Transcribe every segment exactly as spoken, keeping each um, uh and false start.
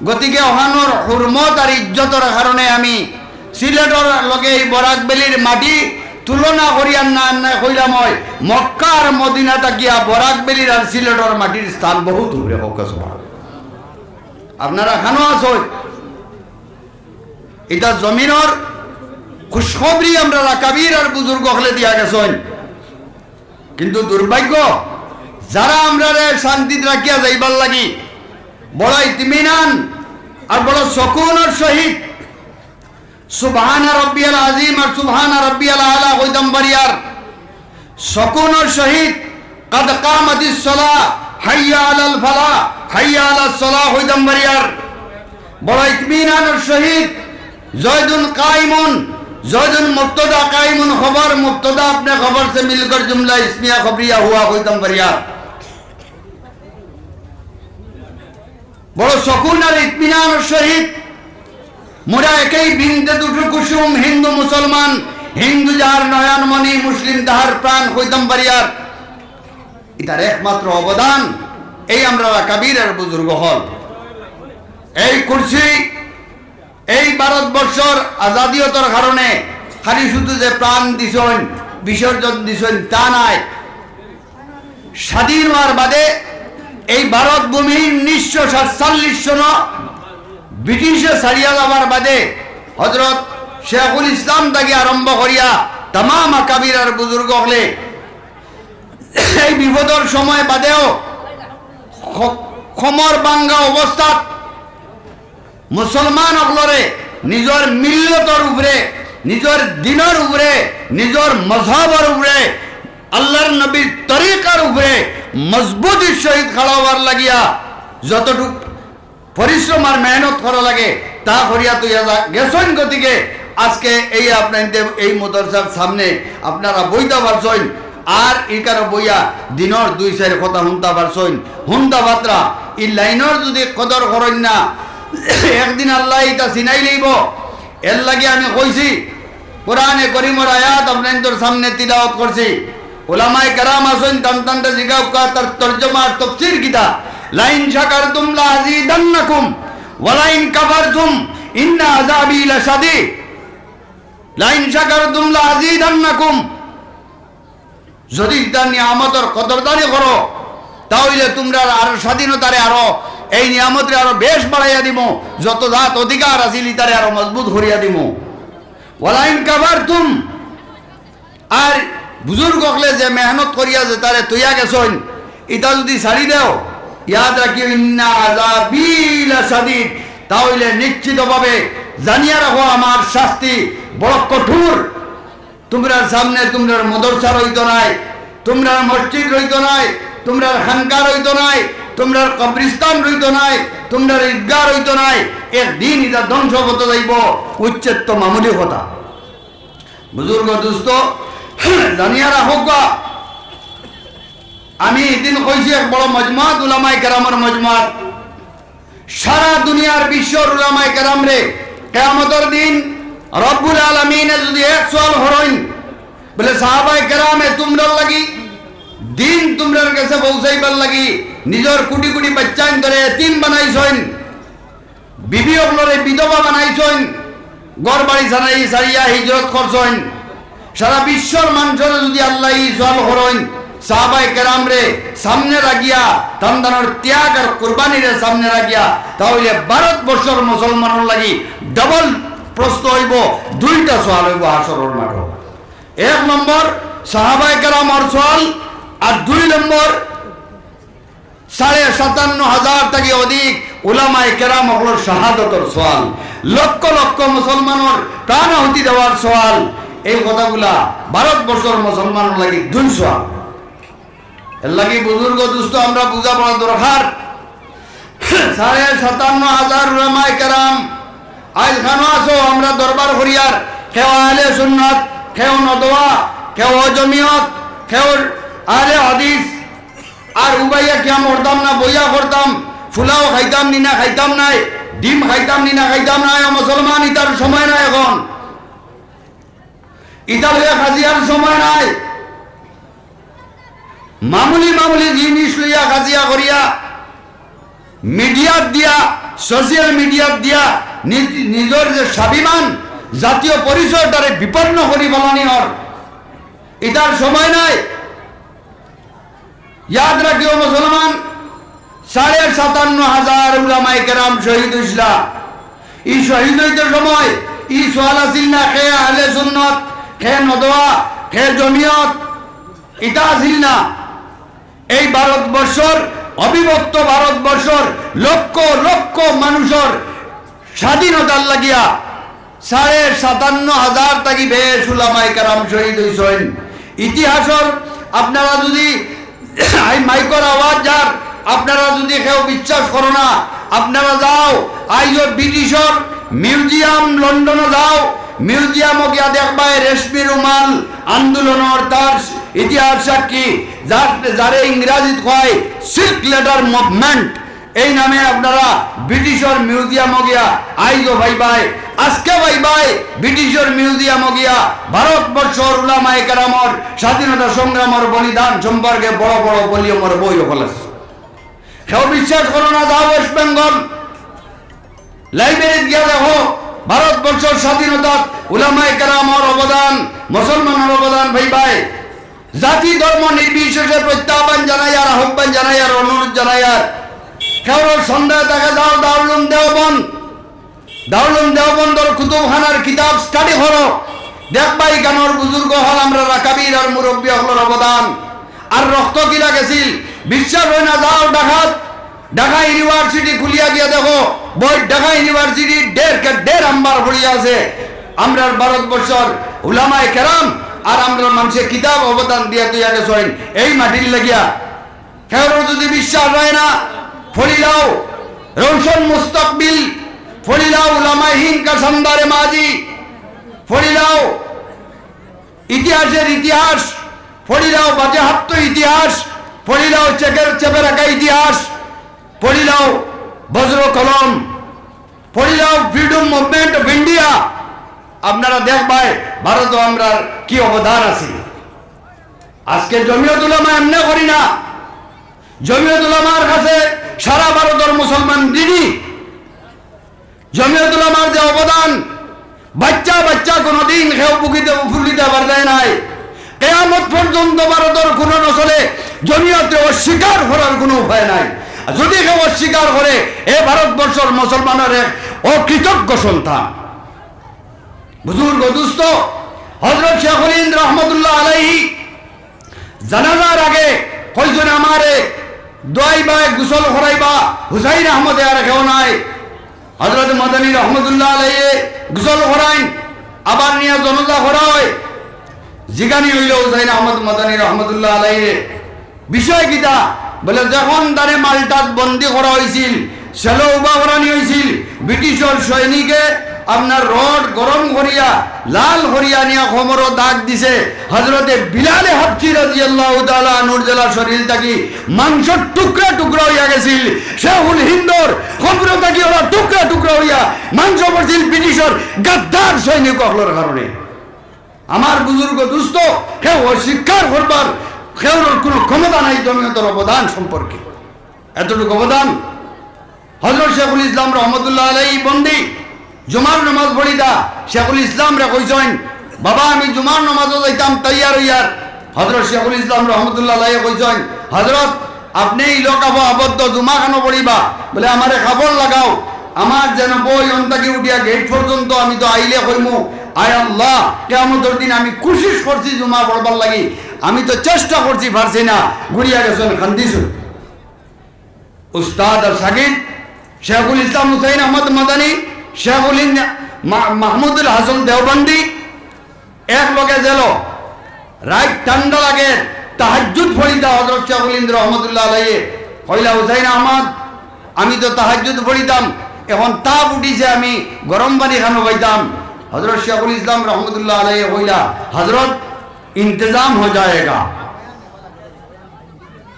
গতিকে অখানোর হুরমত আর ইজ্জতর কারণে আমি সিলেটর লগে এই বরাক ভ্যালির মাটি তুলনা করিয়ার না, না কইলাম অয়, মক্কা আর মদিনা থাকিয়া বরাক ভ্যালির আর সিলেটর মাটির স্থান বহুত উপরে। কউক্কা সুবহানাল্লাহ। আপনারা খানো আছইন, ইটা জমিনর খুশখবরি আমরার আকাবির আর বুজুর্গ অকলে দিয়া গেছইন। কিন্তু দুর্ভাগ্য, যারা আমরারে শান্তিত রাখিয়া যাইবার লাগি বড় ইতমিনান আর বড় সুকুনর সহিত সুবহানা রব্বিয়াল আজিম আর সুবহানা রব্বিয়াল আলা কইতাম পারিয়ার, সুকুনর সহিত কাদ কামাতিস সালাহ, হাইয়া আলাল ফালাহ, হাইয়া আলাস সালাহ কইতাম পারিয়ার, বড় ইতমিনানর সহিত জয়দুন কাইমুন, জয়দুন মুবতাদা কাইমুন খবর, মুবতাদা আপনে খবর সে মিলকর জুমলা ইসমিয়া খবরিয়া হুয়া কইতাম পারিয়ার। বড় সুকুন আর ইতমিনানর সহিত মোরা একই বৃন্তে দুটো কুসুম, হিন্দু মুসলমান, হিন্দু যাহার নয়নমণি, মুসলিম তাহার প্রাণ কইতাম পারিয়ার। ইতার একমাত্র অবদান এই আমরার আকাবির আর বুজুর্গ অকল। এই কুরসি, এই ভারতবর্ষর আজাদিয়তর কারণে খালি শুধু যে প্রাণ দিছইন, বিসর্জন দিছইন, তা নায়। স্বাধীন অওয়ার বাদে এই ভারত ভূমি উনিশশো সাতচল্লিশ সন ব্রিটিশে ছাড়িয়া যাবার বাদে হযরত শেখুল ইসলাম থাকি আরম্ভ করিয়া তামাম আকাবির আর বুজুর্গ অকলে এই বিপদর সময় বাদেও খ-, খমর ভাঙ্গা অবস্থাত মুসলমান অকলরে নিজর মিল্লতর উপরে, নিজর দিনর উপরে, নিজর মজহবর উপরে, আল্লাহর নবীর তরিকার উপরে মজবুতির সহিত খাড়া অওয়ার লাগিয়া যতটুক পরিশ্রম আর মেহনত করা লাগে, তা করিয়া থইয়া যা-, গেছইন। গতিকে আজকে এই আপনাইনতে এই মাদ্রাসার সামনে আপনারা বইতা পারছইন, আর ইকানো বইয়া দিনর দুই চাইর কথা হুনতা পারছইন, হুনতা পাররা। ই লাইনর যুদি কদর করইন না, একদিন আল্লায় ইতা ছিনাই লইবো। এরলাগি আমি কইছি, কোরআনে করিমর আয়াত আপনাইনতর সামনে তিলাওয়াত করছি। উলামায়ে কেরাম আছইন, তান তানরে জিগাউক্কা তার তর্জমা আর তফসির কিতা। লাইন শাকারতুম লাআযিদান্নাকুম ওয়া লাইন কাফারতুম ইন্না আযাবি লাশাদীদ। লাইন শাকারতুম লাআযিদান্নাকুম। যুদি তার নিয়ামতর কদরদারি করো, তা অইলে তুমরার আর স্বাধীনতারে আরো, এই নিয়ামতরে আরো বেশ বাড়াইয়া দিমু, যত জাত অধিকার আছিল ইতারে আরো মজবুত করিয়া দিমু। ওয়ালাইন কাফারতুম, আর বুজুর্গ অকলে যে মেহনত করিয়া যেতারে থইয়া গেছইন, ইতা যুদি ছাড়ি দেও, ইয়াদ রাখিও, ইন্না আযাবি লাশাদীদ, তা অইলে নিশ্চিতভাবে জানিয়া রাখো আমার শাস্তি বড় কঠোর। তুমরার সামনে তুমরার মাদ্রাসা রইতো নায়, তুমরার মসজিদ রইতো নায়, তুমরার খানকা রইতো নায়, তুমরার কবরস্থান রইতো নায়, তুমরার ঈদগাহ রইতো নায়। একদিন ইতা ধ্বংস অইতো যাইবো, উচ্ছেদ তো মামুলি কথা। বুজুর্গ দোস্ত, জানিয়া রাখউক্কা, আমি ইদিন কইছি এক বড় মজমাত, উলামায়ে কেরামর মজমাত, সারা দুনিয়ার বিশ্বর উলামায়ে কেরামরে কিয়ামতর দিন রব্বুল আলামিনে যুদি এক সওয়াল করইন, বলে, সাহাবায়ে কেরামে তুমরার লাগি দিন তুমরার গেছে পৌঁছাইবার লাগি নিজর কুটি কুটি বাইচ্চাইন্তরে এতিম বানাইছইন, বিবি অকলরে বিধবা বানাইছইন, ঘর বাড়ি ছাড়াই ছাড়িয়া হিজরত করছইন। সারা বিশ্বর মানষরে যুদি আল্লায় ই সওয়াল করইন, সাহাবায়ে কেরামরে সামনে রাখিয়া, তান তানর ত্যাগ আর কুরবানিরে সামনে রাখিয়া, তা অইলে ভারতবর্ষর মুসলমানর লাগি ডাবল প্রশ্ন অইবো, দুইটা সওয়াল অইবো হাশরর মাঠো। এক নম্বর সাহাবায়ে কেরামর সওয়াল, আর দুই নম্বর সাড়ে সাতান্ন হাজার থাকি অধিক উলামায়ে কেরাম অকলর শাহাদতর সওয়াল, লক্ষ লক্ষ মুসলমানর প্রাণাহুতি দেওয়ার সওয়াল। এই কথাগুলা ভারতবর্ষর মুসলমানর লাগি দুই সওয়াল। এরলাগি বুজুর্গ দোস্ত, আমরা বুঝা পড়া দরকার। সাড়ে সাতান্ন হাজার উলামায়ে কেরাম আইজ খানো আছো, আমরা দরবার করিয়ার, কেউ আহলে সুন্নাত, কেউ নদওয়া, কেউ জমিয়ত, কেউ আহলে হাদিস, আর উবাইয়া কিয়াম করতাম না বইয়া করতাম, ফুলাও খাইতাম নি না খাইতাম নায়, ডিম খাইতাম নি না খাইতাম নায়, ও মুসলমান, ইতার সময় নায় অখন। ইতা লইয়া কাজিয়ার সময় নায়। মামুলি মামুলি জিনিস লইয়া কাজিয়া করিয়া মিডিয়াত দিয়া, সোশ্যাল মিডিয়াত দিয়া নিজ-, নিজর যে স্বাভিমান, জাতীয় পরিচয়টারে বিপন্ন করি ফালানি অর, ইতার সময় নাই। ইয়াদ রাখিও মুসলমান, সাড়ে সাতান্ন হাজার উলামায়ে কেরাম শহীদ অইছলা। ই শহীদ অইতে সময় ই সওয়াল আছিল না, কে আহলে সুন্নত, কে নদওয়া, কে জমিয়ত, ইতা আছিল না। এই ভারতবর্ষর, অবিভক্ত ভারতবর্ষর লক্ষ লক্ষ মানুষর স্বাধীনতার লাগিয়া সাড়ে সাতান্ন হাজার থাকি বেশ উলামায়ে কেরাম শহীদ অইছইন। ইতিহাসর আপনারা যদি, এই মাইকর আওয়াজ যার, আপনারা যদি কেউ বিশ্বাস করো না, আপনারা যাও, আইজও ব্রিটিশর মিউজিয়াম লন্ডনো যাও, মিউজিয়ামো গিয়া দেখবায় রেশমি রুমাল আন্দোলনর তার ইতিহাস সাক্ষী, যার, যারে ইংরাজিত কয় সিল্ক লেটার মুভমেন্ট, এই নামে আপনারা ব্রিটিশর মিউজিয়ামো গিয়া আইজও পাইবায়, আজকে পাইবায় ব্রিটিশর মিউজিয়ামো গিয়া ভারতবর্ষর উলামায়ে কেরামর স্বাধীনতা সংগ্রামর বলিদান সম্পর্কে বড় বড় ভলিউমর বই অকল আছে। কেউ বিশ্বাস করো না, যাও ওয়েস্ট বেঙ্গল লাইব্রেরিত গিয়া দেখো, ভারতবর্ষর স্বাধীনতাত উলামায়ে কেরামর অবদান, মুসলমানর অবদান পাইবায়। জাতি ধর্ম নির্বিশেষে প্রত্যাহ্বান জানাইয়ার, আহ্বান জানাইয়ার, অনুরোধ জানাইয়ার, কেউর সন্দেহ থাকে যাও দারুল উলুম দেওবন্দ, দারুল উলুম দেওবন্দর কুতুবখানার কিতাব স্টাডি করো, দেখবায় ইখানর বুজুর্গ অকল, আমরার আকাবির আর মুরব্বি অকলর অবদান। আর রক্ত কিলা গেছিল, বিশ্বাস অয় না, যাও ঢাকাত, ঢাকা ইউনিভার্সিটি খুলিয়া গিয়া দেখো, বই ঢাকা ইউনিভার্সিটি দেড় কে দেড় আম্বার পড়িয়া আছে। আমরার ভারতবর্ষর উলামায়ে কেরাম আর আমরার মানষে কিতাব অবদান দিয়া দিয়া গেছইন এই মাটির লাগিয়া। কেউর যদি বিশ্বাস অয় না, পড়িলাও রওশন মুস্তাকবিল, পড়িলাও উলামায়ে হিন্দ কা শানদারে মাজি, পড়িলাও ইতিহাসর ইতিহাস, পড়িলাও বাজেহাপ্ত ইতিহাস, পড়িলাও চেকের চেপে রাখা ইতিহাস, পড়িলাও বজ্র কলম, পড়িলাও ফ্রিডম মুভমেন্ট অফ ইন্ডিয়া। আপনারা দেখবায় ভারতো আমরার কি অবদান আছে। আজকে জমিয়ত উলামা এমনে করি না, জমিয়ত উলামার কাছে সারা ভারতর মুসলমান ঋণী। জমিয়ত উলামার যে অবদান, বাচ্চা বাচ্চা কোনোদিন কেউ বুকিতে ফুলিতে পারবে নাই। কেয়ামত পর্যন্ত ভারতর কোনো নসলে জমিয়তরে অস্বীকার করার কোনো উপায় নাই। আর যদি কেউ অস্বীকার করে, এ ভারতবর্ষর মুসলমানর এক অকৃতজ্ঞ সন্তান। বুজুর্গ দুস্ত, হযরত শেখুল হিন্দ রহমতুল্লাহ আলাইহি জানাজার আগে কইছইন, "আমারে ধোয়াইবায়, গোসল করাইবা, হুসাইন আহমদে আর কেউ নাই।" হযরত মাদানী রহমতুল্লাহ আলাইহি গোসল করাইন, আবার নিয়া জানাজা করা অয়। জিগানি অইলো হুসাইন আহমদ মাদানী রহমতুল্লাহ আলাইহি, বিষয় কিতা? বলে, যখন তারে মালটাত বন্দি করা অইছিল, সেলো উবা করানি অইছিল, ব্রিটিশর সৈনিকে আপনার রড গরম করিয়া, লাল করিয়া নিয়া কোমরো দাগ দিছে। হযরতে বিলালে হাবশী রাদিয়াল্লাহু তাআলা আনহুর যেলা শরীর থাকি মাংসর টুকরা টুকরা অইয়া গেছিল, শেখুল হিন্দর কোমরো থাকি ওরা টুকরা টুকরা অইয়া মাংস পড়ছিল ব্রিটিশর গাদ্দার সৈনিক অকলর কারণে। আমার বুজুর্গ দুস্ত, কেউ অস্বীকার করবার কেউর কোনো ক্ষমতা নাই জমিয়তর অবদান সম্পর্কে। এতটুকু অবদান। হযরত শেখুল ইসলাম রহমতুল্লাহ আলাইহি বন্দি জুমার নামাজ পড়িতা, শেখুল ইসলামরে কইছইন, "বাবা, আমি জুমার নামাজো যাইতাম, তৈয়ার অইয়ার।" হযরত শেখুল ইসলাম রহমতুল্লাহ আলাইহি কইছইন, "হযরত, আপনে ই লোক আবো আবদ্ধ জুমা কেন পড়িবা?" বলে, "আমারে খবর লাগাও, আমার যেন বই অন থাকি উঠিয়া গেট পর্যন্ত, আমি তো আইলে কইমু, 'আয় আল্লাহ, কিয়ামতর দিন আমি কোশিশ করছি জুমা পড়বার লাগি, আমি তো চেষ্টা করছি, পারছি না,'" ঘুরিয়া গেছইন, কান্দিছইন। উস্তাদ আর শাগির্দ শেখুল ইসলাম হুসাইন আহমদ মাদানী, শেখুল হিন্দ মা-, মাহমুদুল হাসান দেওবন্দি এক লগে যেলো, রাইত ঠান্ডা লাগে, তাহাজ্জুদ পড়িতা হযরত শেখুল হিন্দ রহমতুল্লাহ আলাইহি। কইলা, "হুসাইন আহমদ, আমি তো তাহাজ্জুদ পড়িতাম, এখন তাপ উঠিছে, আমি গরম পানি খানো পাইতাম।" হযরত শেখুল ইসলাম রহমতুল্লাহ আলাইহি কইলা, "হযরত, ইন্তজাম হো জায়েগা।"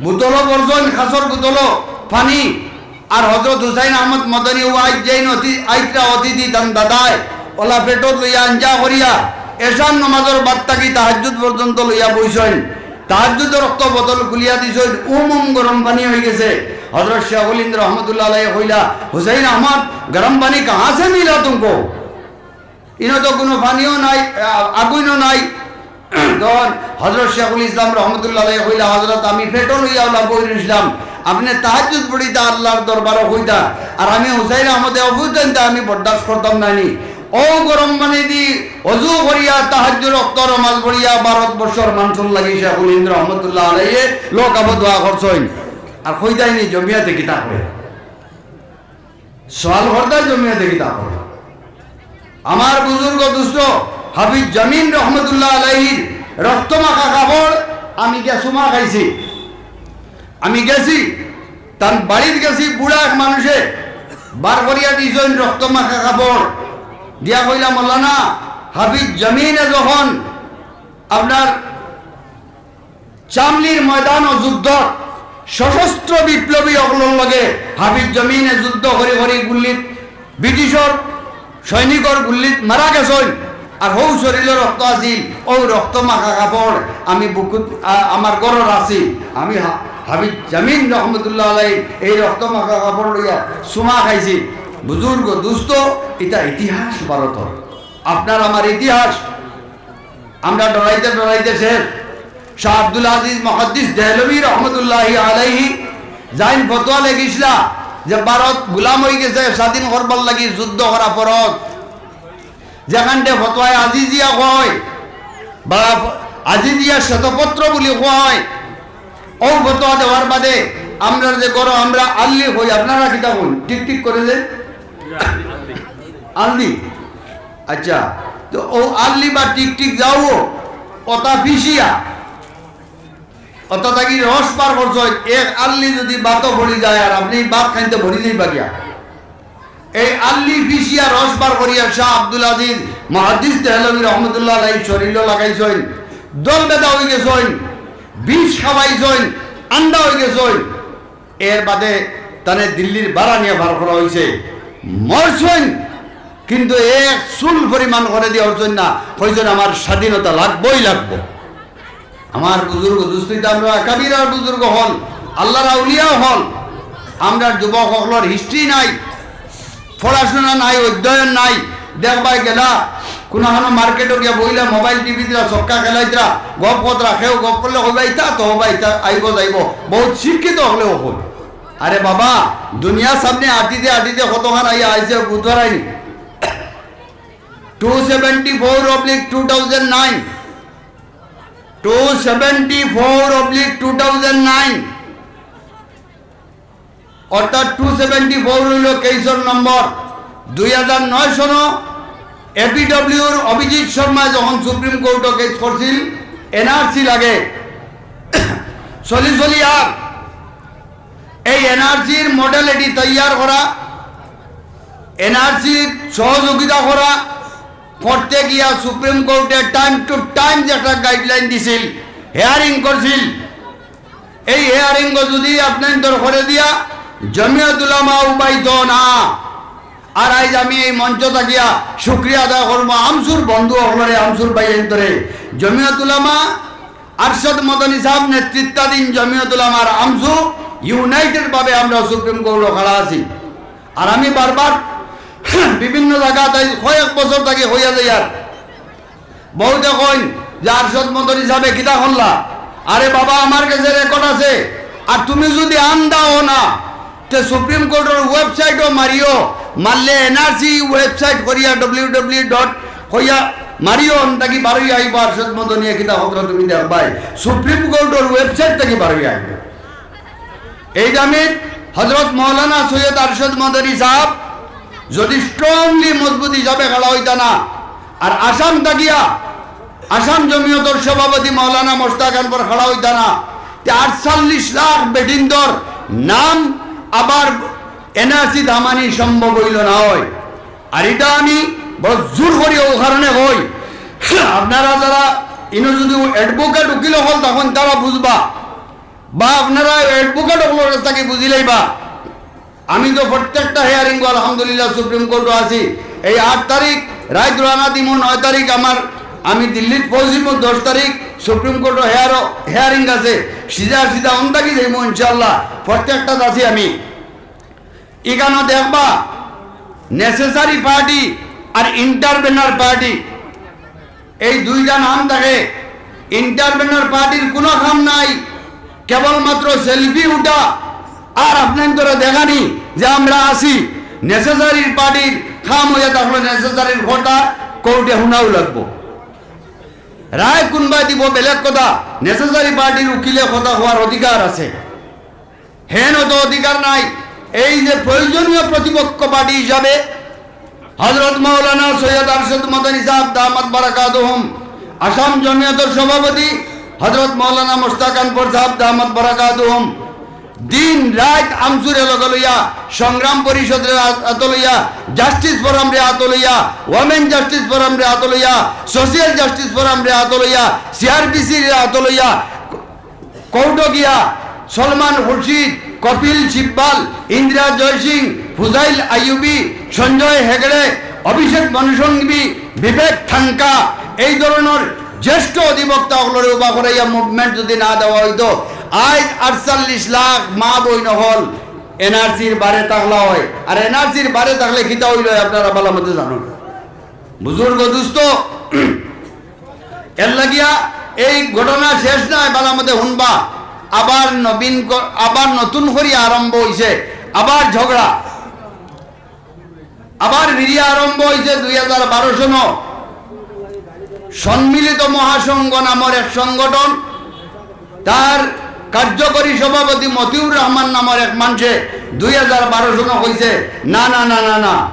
বোতলো ভরছইন, কাচর বোতলো পানি। আর হযরত হুসাইন আহমদ মাদানী ও আইজ যেইন অতি-, আইতরা অতিথি তান দাদায়, ওলা পেটত লইয়া আঞ্জা করিয়া, এশার নমাজর বাদ থাকি তাহাজ্জুদ পর্যন্ত লইয়া বইছইন। তাহাজ্জুদর অক্ত বোতল খুলিয়া দিছইন, উম উম গরম পানি অইগেছে। হযরত শেখুল হিন্দ রহমতুল্লাহ আলাইহি কইলা, "হুসাইন আহমদ, গরম পানি কাহা সে মিলা তুমকো? ইনো তো কুনু পানিও নাই, আ-, আগুইনও নাই।" তখন হযরত শেখুল ইসলাম রহমতুল্লাহ আলাইহি কইলা, "হযরত, আমি পেটো লইয়া অলা বই রইছলাম, আপনে তাহাজ্জুদ পড়িতা, আল্লাহর দরবারো কইতা, আর আমি হুসাইন আহমদে অবুঝ জানতা, আমি বরদাস্ত করতাম নানি।" অউ গরম পানি দি অজু করিয়া তাহাজ্জুদ অক্ত নমাজ পড়িয়া ভারতবর্ষর মানষর লাগি শেখুল হিন্দ রহমতুল্লাহ আলাইহি লকাবো দোয়া করছইন। আর কইতায়নি জমিয়তে কিতা করে? সওয়াল করতায় জমিয়তে কিতা করে? আমার বুজুর্গ দুস্ত হাফিজ জামিন রহমতুল্লাহ আলাইহির রক্ত মাখা কাপড় আমি গিয়া চুমা খাইছি। আমি গেছি, তান বাড়িত গেছি, বুড়া এক মানুষে বার করিয়া দিছইন রক্ত মাখা কাপড়, দিয়া কইলা, "মৌলানা, হাফিজ জামিনে যখন আপনার চামলির ময়দানো যুদ্ধ, সশস্ত্র বিপ্লবী অকলর লগে হাফিজ জামিনে যুদ্ধ করি করি গুল্লিত, ব্রিটিশর সৈনিকর গুল্লিত মারা গেছইন, আর হউ শরীলো রক্ত আছিল, অউ রক্ত মাখা কাপড় আমি বুকুত, আ-, আমার ঘরর আছিল, আমি হা-, হাফিজ জামিন রহমতুল্লাহ আলাইহি এই রক্ত মাখা কাপড় লইয়া চুমা খাইছি।" বুজুর্গ দুস্ত, ইটা ইতিহাস ভারতর, আপনার আমার ইতিহাস। আমরা ডরাইতে ডরাইতে শেষ। শাহ আব্দুল আজিজ মুহাদ্দিস দেহলভী রহমতুল্লাহি আলাইহি যাইন ফতোয়া লেখিছলা যে ভারত গুলাম অইগেছে, স্বাধীন করবার লাগি যুদ্ধ করা ফরজ। যেখানটে ফতোয়ায়ে আজিজিয়া কয় বা আজিজিয়া শ্বেতপত্র বুলি কয়, অউ ফতোয়া দেওয়ার বাদে আমরা যে ঘরো আমরা আল্লি কই, আপনারা কিতা কইন? টিক টিক করে যে আল্লি। আচ্ছা, তো অউ আল্লি বা টিকটিক যাও, অতা ফিসিয়া, অতা থাকি রস বার করছইন, এক আল্লি যুদি ভাতো পড়ি যায় আর আপনে ভাত খাইতে ভরি যাইবা গিয়া। এই আল্লি ফিসিয়া রস বার করিয়া শাহ আব্দুল আজিজ মুহাদ্দিস দেহলভী রহমতুল্লাহ আলাইহি শরীলো লাগাইছইন, দল বেদা অইগেছইন, বিষ খাওয়াইছইন, আন্দা অইগেছইন। এর বাদে তানে দিল্লির বারা নিয়া বার করা অইছে। মরছইন, কিন্তু এক চুল পরিমাণ করে দিয়া উঠছইন না। কইছইন, "আমার স্বাধীনতা লাগবোই লাগবো।" আমার বুজুর্গ দুস্ত, ইতা আমরা আকাবির আর বুজুর্গ অকল, আল্লাহর আউলিয়া অকল। আমরার যুবক অকলর history নাই, পড়াশোনা নাই, অধ্যয়ন নাই। দেখবায় গেলা কুনুখানো মার্কেটো গিয়া বইলা মোবাইল টিপিতরা, ছক্কা খেলাইতরা, গপ করতরা, কেউ গপ করলে কইবা, "ইতা তো হবা, ইতা আইবো যাইবো, বউত শিক্ষিত অকলেও কই।" আরে বাবা, দুনিয়ার সামনে আটিতে আটিতে কতখান আইয়া আইছে, বুঝ পারায়নি। Two seventy four oblique two thousand nine, two seventy four oblique two thousand nine, অর্থাৎ টু সেভেন্টি ফোর অইলো কেসর নম্বর। দুই হাজার নয় সনো এপিডব্লিউর অভিজিৎ শর্মা যখন সুপ্রিম কোর্টো কেস করছিল এনআরসি লাগে, চলি চলি আর এই এনআরসির মডেলিটি তৈয়ার করা, এনআরসির সহযোগিতা করা, করতে গিয়া সুপ্রিম কোর্টে টাইম টু টাইম যে একটা গাইডলাইন দিছিল, হিয়ারিং করছিল, এই হিয়ারিং যদি আপনার দরকারে দিয়া জমিয়ত উলামা উবাইতো না। আর আইজ আমি এই মঞ্চ থাকিয়া শুকরিয়া আদায় করবো আমসুর বন্ধু অকলরে, আমসুর ভাইয়াইন্তরে। জমিয়ত উলামা আরশাদ মদনী সাহেব নেতৃত্বাধীন জমিয়ত উলামার আমসু ইউনাইটেড ভাবে আমরা সুপ্রিম কোর্টো খাড়া আছি। আর আমি বারবার বিভিন্ন জাগাত আইজ কয়েক বছর থাকি কইয়া যাইয়ার, বউতে কইন যে আরশাদ মদনী সাহেবে কিতা করলা? আরে বাবা, আমার গেছে রেকর্ড আছে। আর তুমি যদি আন্দা অও না, তে সুপ্রিম কোর্টর ওয়েবসাইটো মারিও, মারলে এনআরসি ওয়েবসাইট করিয়া ডব্লিউ ডব্লিউ ডট কইয়া মারিও, অন থাকি বারইয়া আইবো আরশাদ মদনীয়ে কিতা করলা তুমি দেখবায়, সুপ্রিম কোর্টর ওয়েবসাইট থাকি বারইয়া আইবো। এই দামিত হযরত মাওলানা সৈয়দ আরশাদ মদনী সাহেব যদি স্ট্রংলি মজবুত হিসাবে খাড়া অইতা না, আর আসাম থাকিয়া আসাম জমিয়তর সভাপতি মাওলানা মোস্তাক আনওয়ার খাড়া অইতা না, তে আটচল্লিশ লাখ বেটিন্তর নাম আবার এনআরসিত হামানি সম্ভব অইলো না অয়। আর ইটা আমি বড় জোর করি অউ কারণে কই, আপনারা যারা ইনো যদি অ্যাডভোকেট উকিল অকল তখন তারা বুঝবা, বা আপনারা অ্যাডভোকেট অকলর কাছ থাকি বুঝিলাইবা। আমি তো প্রত্যেকটা হিয়ারিং আলহামদুলিল্লাহ সুপ্রিম কোর্টো আছি। এই আট তারিখ রাইত রওয়ানা দিমু, নয় তারিখ আমার, আমি দিল্লিত পৌঁছিমু, দশ তারিখ সুপ্রিম কোর্টও হেয়ারও হেয়ারিং আছে। সিধা সিধা অন্দাকি যাইমু ইনশাআল্লাহ। প্রত্যেকটা আছি আমি। ইখানো দেখবা, নেসেসারি পার্টি আর ইন্টারভেনার পার্টি, এই দুইটা নাম থাকে। ইন্টারভেনার পার্টির কোনো কাম নাই, কেবলমাত্র সেলফি উঠা আর আপনাইন্তরে দেখানি যে আমরা আছি। নেসেসারির পার্টির কাম অইয়া থাকলে নেসেসারির কথা কোর্টে হুনাও লাগবো। রায় কুনবায় দিবো বেলেগ কথা, নেসেসারি পার্টির উকিলে কথা কওয়ার অধিকার আছে। হেন অত অধিকার নাই। এই যে প্রয়োজনীয় প্রতিপক্ষ পার্টি হিসাবে হযরত মাওলানা সৈয়দ আরশাদ মাদানী সাহেব দামাত বারাকাতুহুম, আসাম জমিয়তর সভাপতি হযরত মাওলানা মোস্তাক আনওয়ার সাহেব দামাত বারাকাতুহুম, দিন রাইত আমসুরে লগে লইয়া, সংগ্রাম পরিষদরে আত-, আতো লইয়া, জাস্টিস ফোরামরে আতো লইয়া, ওমেন জাস্টিস ফোরামরে আতো লইয়া, সোশিয়াল জাস্টিস ফোরামরে আতো লইয়া, সিআরপিসিরে আতো লইয়া, কোর্টো গিয়া সলমান খুরশিদ, কপিল সিব্বাল, ইন্দিরা জয়সিং, ফুজাইল আইয়ুবী, সঞ্জয় হেগড়ে, অভিষেক মনু সিংঘভি, বিবেক থাংকা, এই ধরনর জ্যেষ্ঠ অধিবক্তা অকলরে উবা করাইয়া মুভমেন্ট যুদি না দেওয়া অইতো, আইজ আটচল্লিশ লাখ মা বইন অকল এনআরসির বারে থাকলা অয়। আর এনআরসির বারে থাকলে কিতা অইলো অয় আপনারা ভালা মতে জানইন। বুজুর্গ দুস্ত, এর লাগিয়া এই ঘটনা শেষ নায়, ভালা মতে হুনবা। আবার নবীন ক-, আবার নতুন করি আরম্ভ অইছে, আবার ঝগড়া, আবার ফিরিয়া আরম্ভ অইছে দুই হাজার বারো সন। সম্মিলিত মহাসংঘ নামর এক সংগঠন, তার কার্যকরী সভাপতি মতিউর রহমান নামর এক মানষে দুই হাজার বারো সন কইছে, "না, না, না, না, না,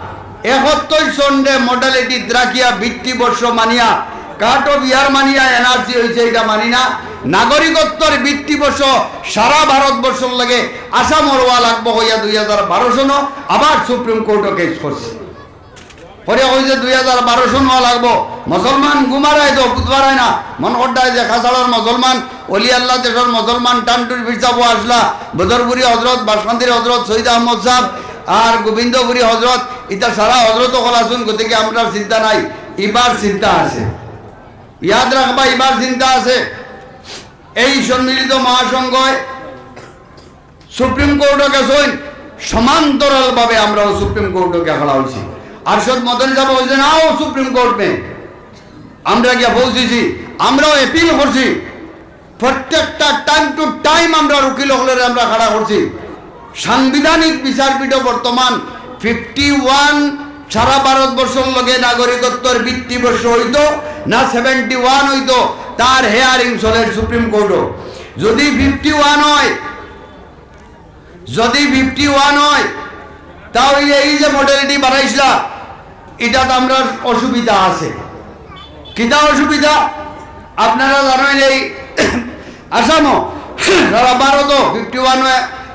একাত্তর সনরে মডালিটিত রাখিয়া ভিত্তিবর্ষ মানিয়া, কাট অফ ইয়ার মানিয়া এনআরসি অইছে, ইটা মানি না। নাগরিকত্বর ভিত্তিবর্ষ সারা ভারতবর্ষর লগে আসামর অওয়া লাগবো" কইয়া দুই হাজার বারো সন আবার সুপ্রিম কোর্টো কেস করছে। পরে কইছে দুই হাজার বারো সন অওয়া লাগবো। মুসলমান গুমারায় তো বুঝবারায় না, মন করতায় যে খাসাড়ার মুসলমান, অলি আল্লাহ দেশর মুসলমান, টান্টুর পীর সাবও আসলা, বদরপুরি হজরত, বাসকান্দির হজরত, সৈয়দ আহমদ সাহেব, আর গোবিন্দপুরি হজরত, ইতা সারা হজরত অকল আছইন, গতিকে আমরার চিন্তা নাই, ইবার চিন্তা আছে। ইয়াদ রাখবা, ইবার চিন্তা আছে। এই সম্মিলিত মহাসংঘয় সুপ্রিম কোর্টো গেছইন, সমান্তরালভাবে আমরাও সুপ্রিম কোর্টো গিয়া খাড়া অইছি। আরশাদ মাদানী সাহেব কইছইন, "আও সুপ্রিম কোর্ট মে।" আমরা গিয়া পৌঁছিছি, আমরাও অ্যাপিল করছি, প্রত্যেকটা টাইম টু টাইম আমরার উকিল অকলরে আমরা খাড়া করছি। সাংবিধানিক বিচারপীঠও বর্তমান ফিফটি ওয়ান সারা ভারতবর্ষর লগে নাগরিকত্বর ভিত্তিবর্ষ অইতো না সেভেন্টি ওয়ান অইতো, তার হিয়ারিং চলের সুপ্রিম কোর্টো। যুদি ফিফটি ওয়ান অয়, যুদি ফিফটি ওয়ান অয়, তা অইলে এই যে মডালিটি বানাইছলা, ইটাত আমরার অসুবিধা আছে। কিতা অসুবিধা? আপনারা জানইন, এই আসামও, সারা ভারতও ফিফটি ওয়ান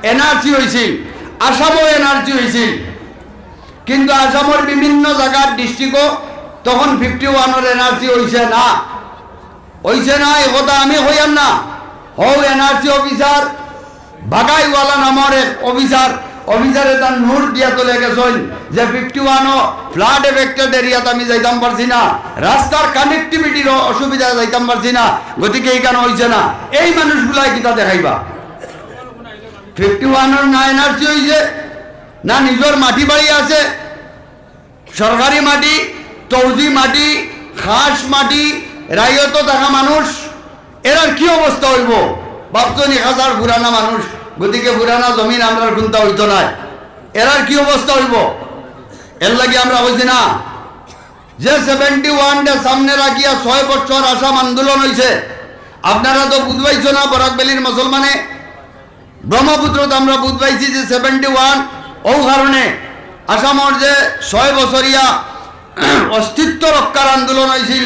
এনআরসি অইছিল, আসামও এনআরসি অইছিল, কিন্তু আসামর বিভিন্ন জাগার ডিস্ট্রিক্টও তখন ফিফটি ওয়ানর এনআরসি অইছে না। অইছে না, ই কথা আমি কইয়ার না। হউ এনআরসি অফিসার, বাগাইওয়ালা নামর এক অফিসার, অফিসারে তার নোট দিয়া তলে গেছইন যে ফিফটি ওয়ানও ফ্লাড এফেক্টেড এরিয়াত আমি যাইতাম পারছি না, রাস্তার কানেক্টিভিটির অ-, অসুবিধায় যাইতাম পারছি না, গতিকে ইখান অইছে না। এই মানুষগুলায় কিতা দেখাইবা? ফিফটি ওয়ানর না এনআরসি অইছে, না নিজর মাটি বাড়ি আছে, সরকারি মাটি, তৌজি মাটি, খাস মাটি, রাইয়তো থাকা মানুষ, এরার কি অবস্থা অইবো? ভাবছনি, হাজার পুরানা মানুষ, গতিকে পুরানা জমিন আমরার কুন্তা অইতো নায়, এরার কি অবস্থা অইবো? এর লাগি আমরা কইছি না, যে সেভেন্টি ওয়ানটা সামনে রাখিয়া ছয় বছর আসাম আন্দোলন অইছে। আপনারা তো বুঝবাইছো না, বরাক ভ্যালির মুসলমানে ব্রহ্মপুত্রত আমরা বুঝ পাইছি যে সেভেন্টি ওয়ান, অউ কারণে আসামর যে ছয় বছরিয়া অস্তিত্ব রক্ষার আন্দোলন অইছিল,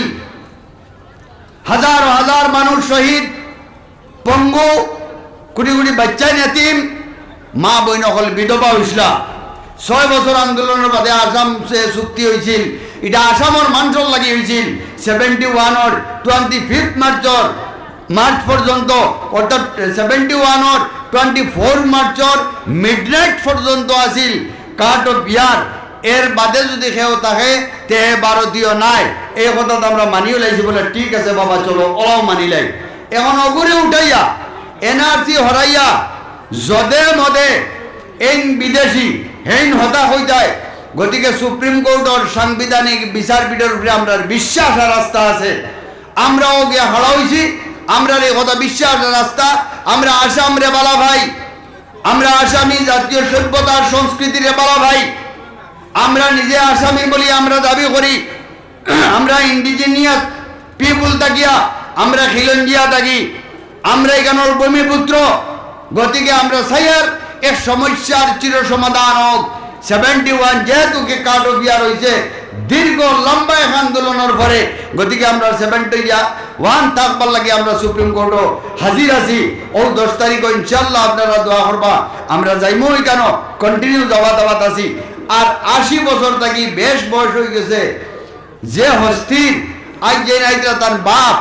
হাজার হাজার মানুষ শহীদ, পঙ্গু, কুটি কুটি বাইচ্চাইন এতিম, মা বইন অকল বিধবা অইছলা। ছয় বছর আন্দোলনর বাদে আসাম যে চুক্তি অইছিল, ইটা আসামর মানষর লাগি অইছিল। সেভেন্টি ওয়ানর টোয়েন্টি ফিফথ মার্চর মার্চ পর্যন্ত, অর্থাৎ সেভেন্টি ওয়ানর টোয়েন্টি ফোর মার্চর মিডনাইট পর্যন্ত আছিল কাট অফ ইয়ার। এর বাদে যুদি কেউ থাকে, তে ভারতীয় নায়। এই কথা তো আমরা মানিও লাইছি বলে, ঠিক আছে বাবা, চলো, ওলাও মানিলাই। এখন অগুরে উঠাইয়া, এনআরসি হরাইয়া, যদে মদে এইন বিদেশি, হেইন হতা কইতায়। গতিকে সুপ্রিম কোর্টর সাংবিধানিক বিচারপীঠর উপরে আমরার বিশ্বাস আর আস্থা আছে। আমরাও গিয়া খাড়া অইছি, আমরার এই কথা বিশ্বাস আর আস্থা। আমরা আসামরে বালা পাই, আমরা আসামি জাতীয় সভ্যতার সংস্কৃতিরে বালা পাই, আমরা নিজে আসামি বলি আমরা দাবি করি। আমরা ইন্ডিজিনিয়াস পিপুল থাকিয়া, আমরা খিলঞ্জিয়া থাকি, আমরা এখানর ভূমিপুত্র। গতিকে আমরা চাইয়ার এক সমস্যার চির সমাধান হোক। সেভেন্টি ওয়ান যেহেতু কি কাট অফ ইয়ার অইছে, দীর্ঘ লম্বা এক আন্দোলনর পরে, গতিকে আমরা সেভেন্টি ওয়ান থাকবার লাগি আমরা সুপ্রিম কোর্টও হাজির আছি। অউ দশ তারিখও ইনশাআল্লাহ আপনারা দোয়া করবা, আমরা যাইমু ওইখানো, কন্টিনিউ দাওয়াত দাওয়াত আছি। আর আশি বছর থাকি বেশ বয়স অই গেছে, যে হস্তির আজ যে নাইতরা তার বাপ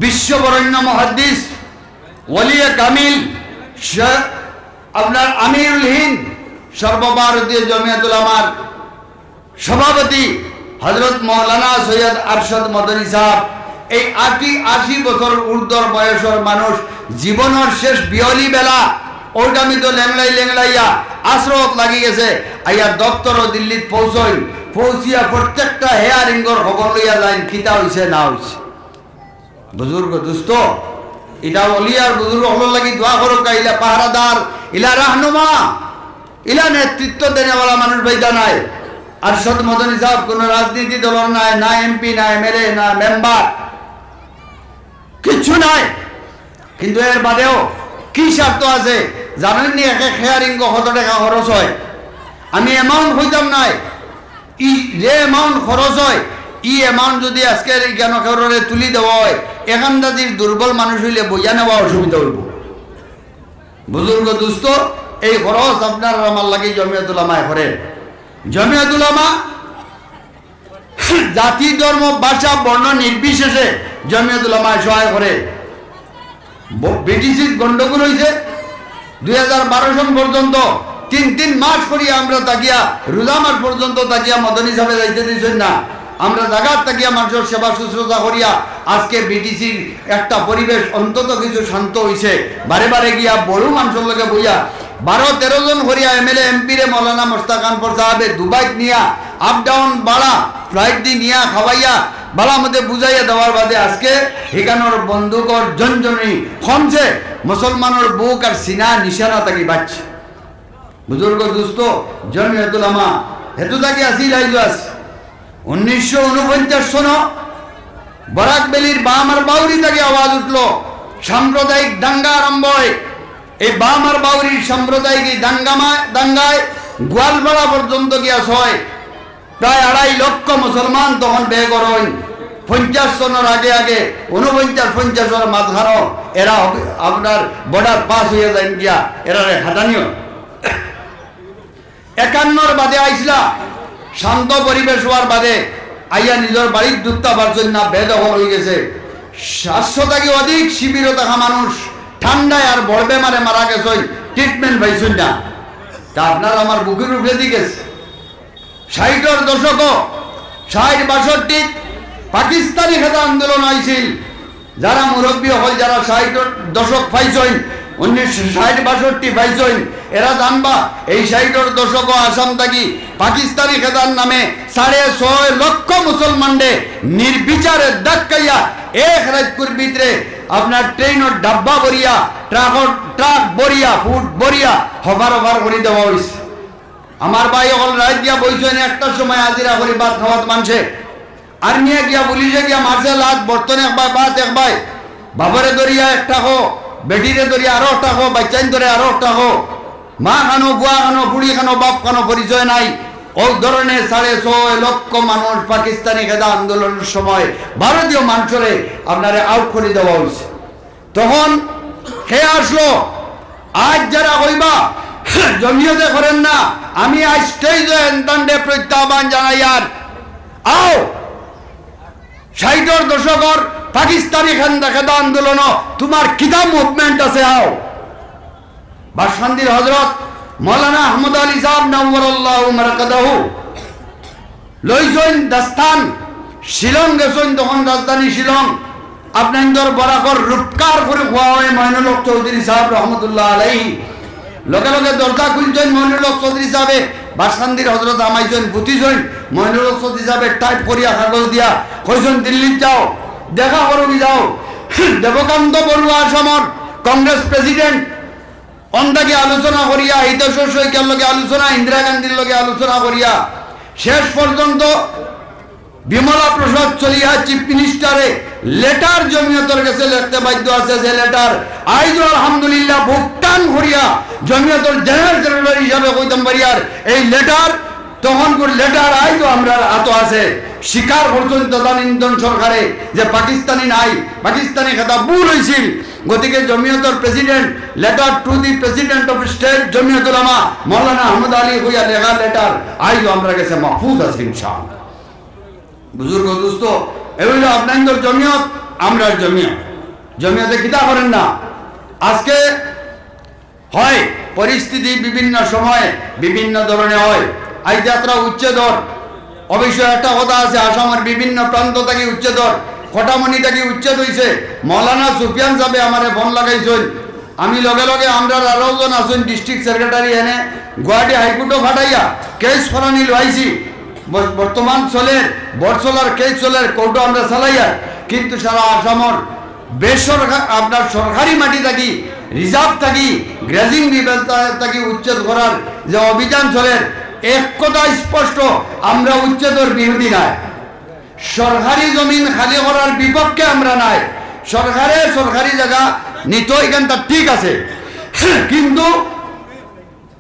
বিশ্ববরেণ্য মুহাদ্দিস, ওলিয়ে কামিল, শে-, আপনার আমিরুল হিন্দ, সর্বভারতীয় জমিয়ত উলামার সভাপতি হযরত মাওলানা সৈয়দ আরশাদ মদনী সাহেব, এই আশি, আশি বছর ঊর্ধ্বর বয়সর মানুষ, জীবনর শেষ বিয়লি বেলা, ওটা আমি তো লেংলাই লেংলাইয়া আশ্রয়ত লাগি গেছে, আইয়া দপ্তর দিল্লিত পৌঁছইন, পৌঁছিয়া প্রত্যেকটা হিয়ারিংর খবর লইয়া যাইন, কিতা অইছে না অইছে। বুজুর্গ দুস্ত, ইটা অলি আর বুজুর্গ অকলর লাগি দোয়া করউক্কা, ইলা পাহারাদার, ইলা রাহনুমা, ইলা নেতৃত্ব দেনেওয়ালা মানুষ বাইদা নাই। আরশাদ মদনী সাহেব কোনো রাজনীতি দলর নাই, না এমপি, না এমএলএ, না মেম্বার, কিচ্ছু নাই। কিন্তু এর বাদেও কি স্বার্থ আছে জানইন নি? এক এক হিয়ারিংও কত টেকা খরচ হয়। আমি অ্যামাউন্ট কইতাম নায়, ই যে অ্যামাউন্ট খরচ হয়, ই অ্যামাউন্ট যুদি আজকের ইখানো কেউরে তুলি দেওয়া হয়, এখান দাদির দুর্বল মানুষ অইলে বইয়া নেওয়া অসুবিধা অইবো। বুজুর্গ দুস্ত, এই খরচ আপনার আর আমার লাগি জমিয়ত উলামায় করে। জমিয়ত উলামা জাতি, ধর্ম, ভাষা, বর্ণ নির্বিশেষে জমিয়ত উলামায় সহায় করে। ব-, বিটিসির গন্ডগোল অইছে দুই হাজার বারো সন পর্যন্ত, তিন তিন মাস করিয়া আমরা থাকিয়া, রোজা মাস পর্যন্ত থাকিয়া মদনী সাহেবে যাইতে দিছইন না। আমরা জাগাত থাকিয়া মানষর সেবা শুশ্রূষা করিয়া আজকে বিটিসির একটা পরিবেশ অন্তত কিছু শান্ত অইছে। বারে বারে গিয়া বড় মানষর লগে বইয়া বারো তেরো জন করিয়া এমএলএ এমপিরে মৌলানা মোস্তাক আনপর সাহেবে দুবাইত নিয়া আপ ডাউন ভাড়া ফ্লাইট দি নিয়া খাওয়াইয়া ভালা মতে বুঝাইয়া দেওয়ার বাদে আজকে হিখানোর বন্দুকর ঝনঝনি কমছে, মুসলমানর বুক আর সিনা নিশানা থাকি বাঁচছে। বুজুর্গ দুস্ত, জমিয়ত উলামা, হেতু থাকি আসিল আইজ আস। উনিশশো ঊনপঞ্চাশ সন বরাক ভ্যালির বাম আর বাউরি থাকি আওয়াজ উঠলো, সাম্প্রদায়িক দাঙ্গা আরম্ভ হয়। এই বাম আর বাউরির সাম্প্রদায়িক এই দাঙ্গামা-, দাঙ্গায় গোয়ালপাড়া পর্যন্ত গিয়া ছয়, প্রায় আড়াই লক্ষ মুসলমান তখন বেঘর অইন। পঞ্চাশ সনর আগে আগে, ঊনপঞ্চাশ পঞ্চাশর মাঝখানো এরা হব-, আপনার বর্ডার পাস অইয়া যাইন গিয়া, এরারে খাটানি অয়। একান্নর বাদে আইসলা, শান্ত পরিবেশ অওয়ার বাদে আইয়া নিজর বাড়িত ঢুকতা পারছইন না, বেদখল অইগেছে। সাতশো থাকি অধিক শিবিরো থাকা মানুষ ঠান্ডায় আর বড় বেমারে মারা গেছইন, ট্রিটমেন্ট পাইছইন না। তা আপনার আমার বুকুর উপরেদি গেছে। ষাইটর দশকো, ষাইট বাষট্টিত পাকিস্তানি খেদা আন্দোলন আইছিল। যারা মুরব্বী অকল, যারা ষাইটর দশক পাইছইন, উনিশশো ষাইট বাষট্টি পাইছইন, এরা জানবা, এই ষাইটর দশকো আসাম থাকি পাকিস্তানি খেদার নামে সাড়ে ছয় লক্ষ মুসলমানরে নির্বিচারে ধাক্কাইয়া এক রাইতকুর ভিতরে আপনার ট্রেনর ডাব্বা ভরিয়া, ট্রাকর ট্রাক ভরিয়া, ফুট ভরিয়া হফার হফার করি দেওয়া অইছে। আমার ভাই অকল রাইত গিয়া বইছইন, একটার সময় হাজিরা করি ভাত খাওয়াত মানষে। আর্মিয়ে গিয়া, পুলিশে গিয়া মারছে লাত, বর্তন এক বায়, ভাত এক বায়। বাপরে ধরিয়া একটা খো, বেটিরে ধরিয়া আরো একটা খো, বাইচ্চাইন ধরে আরো একটা খো। মা খানো, বুয়া খানো, ফুড়ি খানো, বাপ খানো পরিচয় নাই। অউ ধরনে সাড়ে ছয় লক্ষ মানুষ পাকিস্তানি খেদা আন্দোলনর সময় ভারতীয় মানষরে আপনারে আউট করি দেওয়া অইছে। তখন কে আসলো? আজ যারা কইবা জমিয়তে করের না, আমি আজ স্টেজো এনতানরে প্রত্যাহ্বান জানাইয়ার, আও, ষাইটর দশকর পাকিস্তানি খেন্দা-, খেদা আন্দোলনো তুমার কিতা মুভমেন্ট আছে, আও। বাসকান্দির হজরত মৌলানা আহমদ আলী সাহেব নাওয়ারাল্লাহু মারকাদাহু লইছইন দাস্তান, শিলং গেছইন, তখন রাজধানী শিলং। আপনাইনদর বরাকর রূপকার করি কওয়া অয় মইনুল হক চৌধুরী সাহেব রহমতুল্লাহ আলাইহি। লগে লগে দরজা খুলছইন মইনুল হক চৌধুরী সাহেবে, বাসকান্দির হজরত হামাইছইন, ফুতিছইন। মইনুল হক চৌধুরী সাহেবে টাইপ করিয়া কাগজ দিয়া কইছইন, "দিল্লিত যাও, দেখা করো কি যাও।" দেবকান্ত বড়ুয়া আসামর কংগ্রেস প্রেসিডেন্ট, অন থাকি আলোচনা করিয়া, হিতেশ্বর শইকীয়ার লগে আলোচনা, ইন্দিরা গান্ধীর লগে আলোচনা করিয়া, শেষ পর্যন্ত বিমলা প্রসাদ চলিহা চিফ মিনিস্টারে লেটার জমিয়তর গেছে লেখতে বাধ্য আছে, যে লেটার আইজও আলহামদুলিল্লাহ ভুক্তান করিয়া জমিয়তর জেনারেল সেক্রেটারি হিসাবে কইতাম পারি। আর এই লেটার তখনকুর লেটার আইজও আমরার আতো আছে। স্বীকার করছইন তদানীন্তন সরকারে যে পাকিস্তানি নাই, পাকিস্তানি খেতাব ভুল অইছিল। গতিকে জমিয়তর president, letter to the president of state Jamiatul উলামা মৌলানা আহমদ আলী কইয়া লেখা লেটার আইজও আমরার গেছে মাহফুজ আছে ইনশাআল্লাহ। বুজুর্গ দোস্ত, এ অইলো আপনাইনদর জমিয়ত, আমরার জমিয়ত। জমিয়তে কিতা করের না? আজকে হয়, পরিস্থিতি বিভিন্ন সময়ে বিভিন্ন ধরনে হয়। আইজ যাত্রা উচ্ছেদর, অবশ্য একটা কথা আছে, আসামর বিভিন্ন প্রান্ত থাকি উচ্ছেদর, কটামনি থাকি উচ্ছেদ অইছে। মৌলানা সুফিয়ান সাহেবে আমারে ফোন লাগাইছইন, আমি লগে লগে, আমরার আরো জন আছইন ডিস্ট্রিক্ট সেক্রেটারি, এনে গুয়াহাটি হাইকোর্টো ফাটাইয়া কেস করানি লইছি। বর-, বর্তমান চলের, বরচলার কেস চলের, কোর্টো আমরা চালাইয়ার, কিন্তু সারা আসামর বেসরকার, আপনার সরকারি মাটি থাকি, রিজার্ভ থাকি, গ্রেজিং বিভাগ থাকি উচ্ছেদ করার যে অভিযান চলের, এক কথা স্পষ্ট, আমরা উচ্ছেদর বিরোধী নায়। সরকারি জমিন খালি করার বিপক্ষে আমরা নায়। সরকারে সরকারি জাগা নিতো, ইখানতা ঠিক আছে, কিন্তু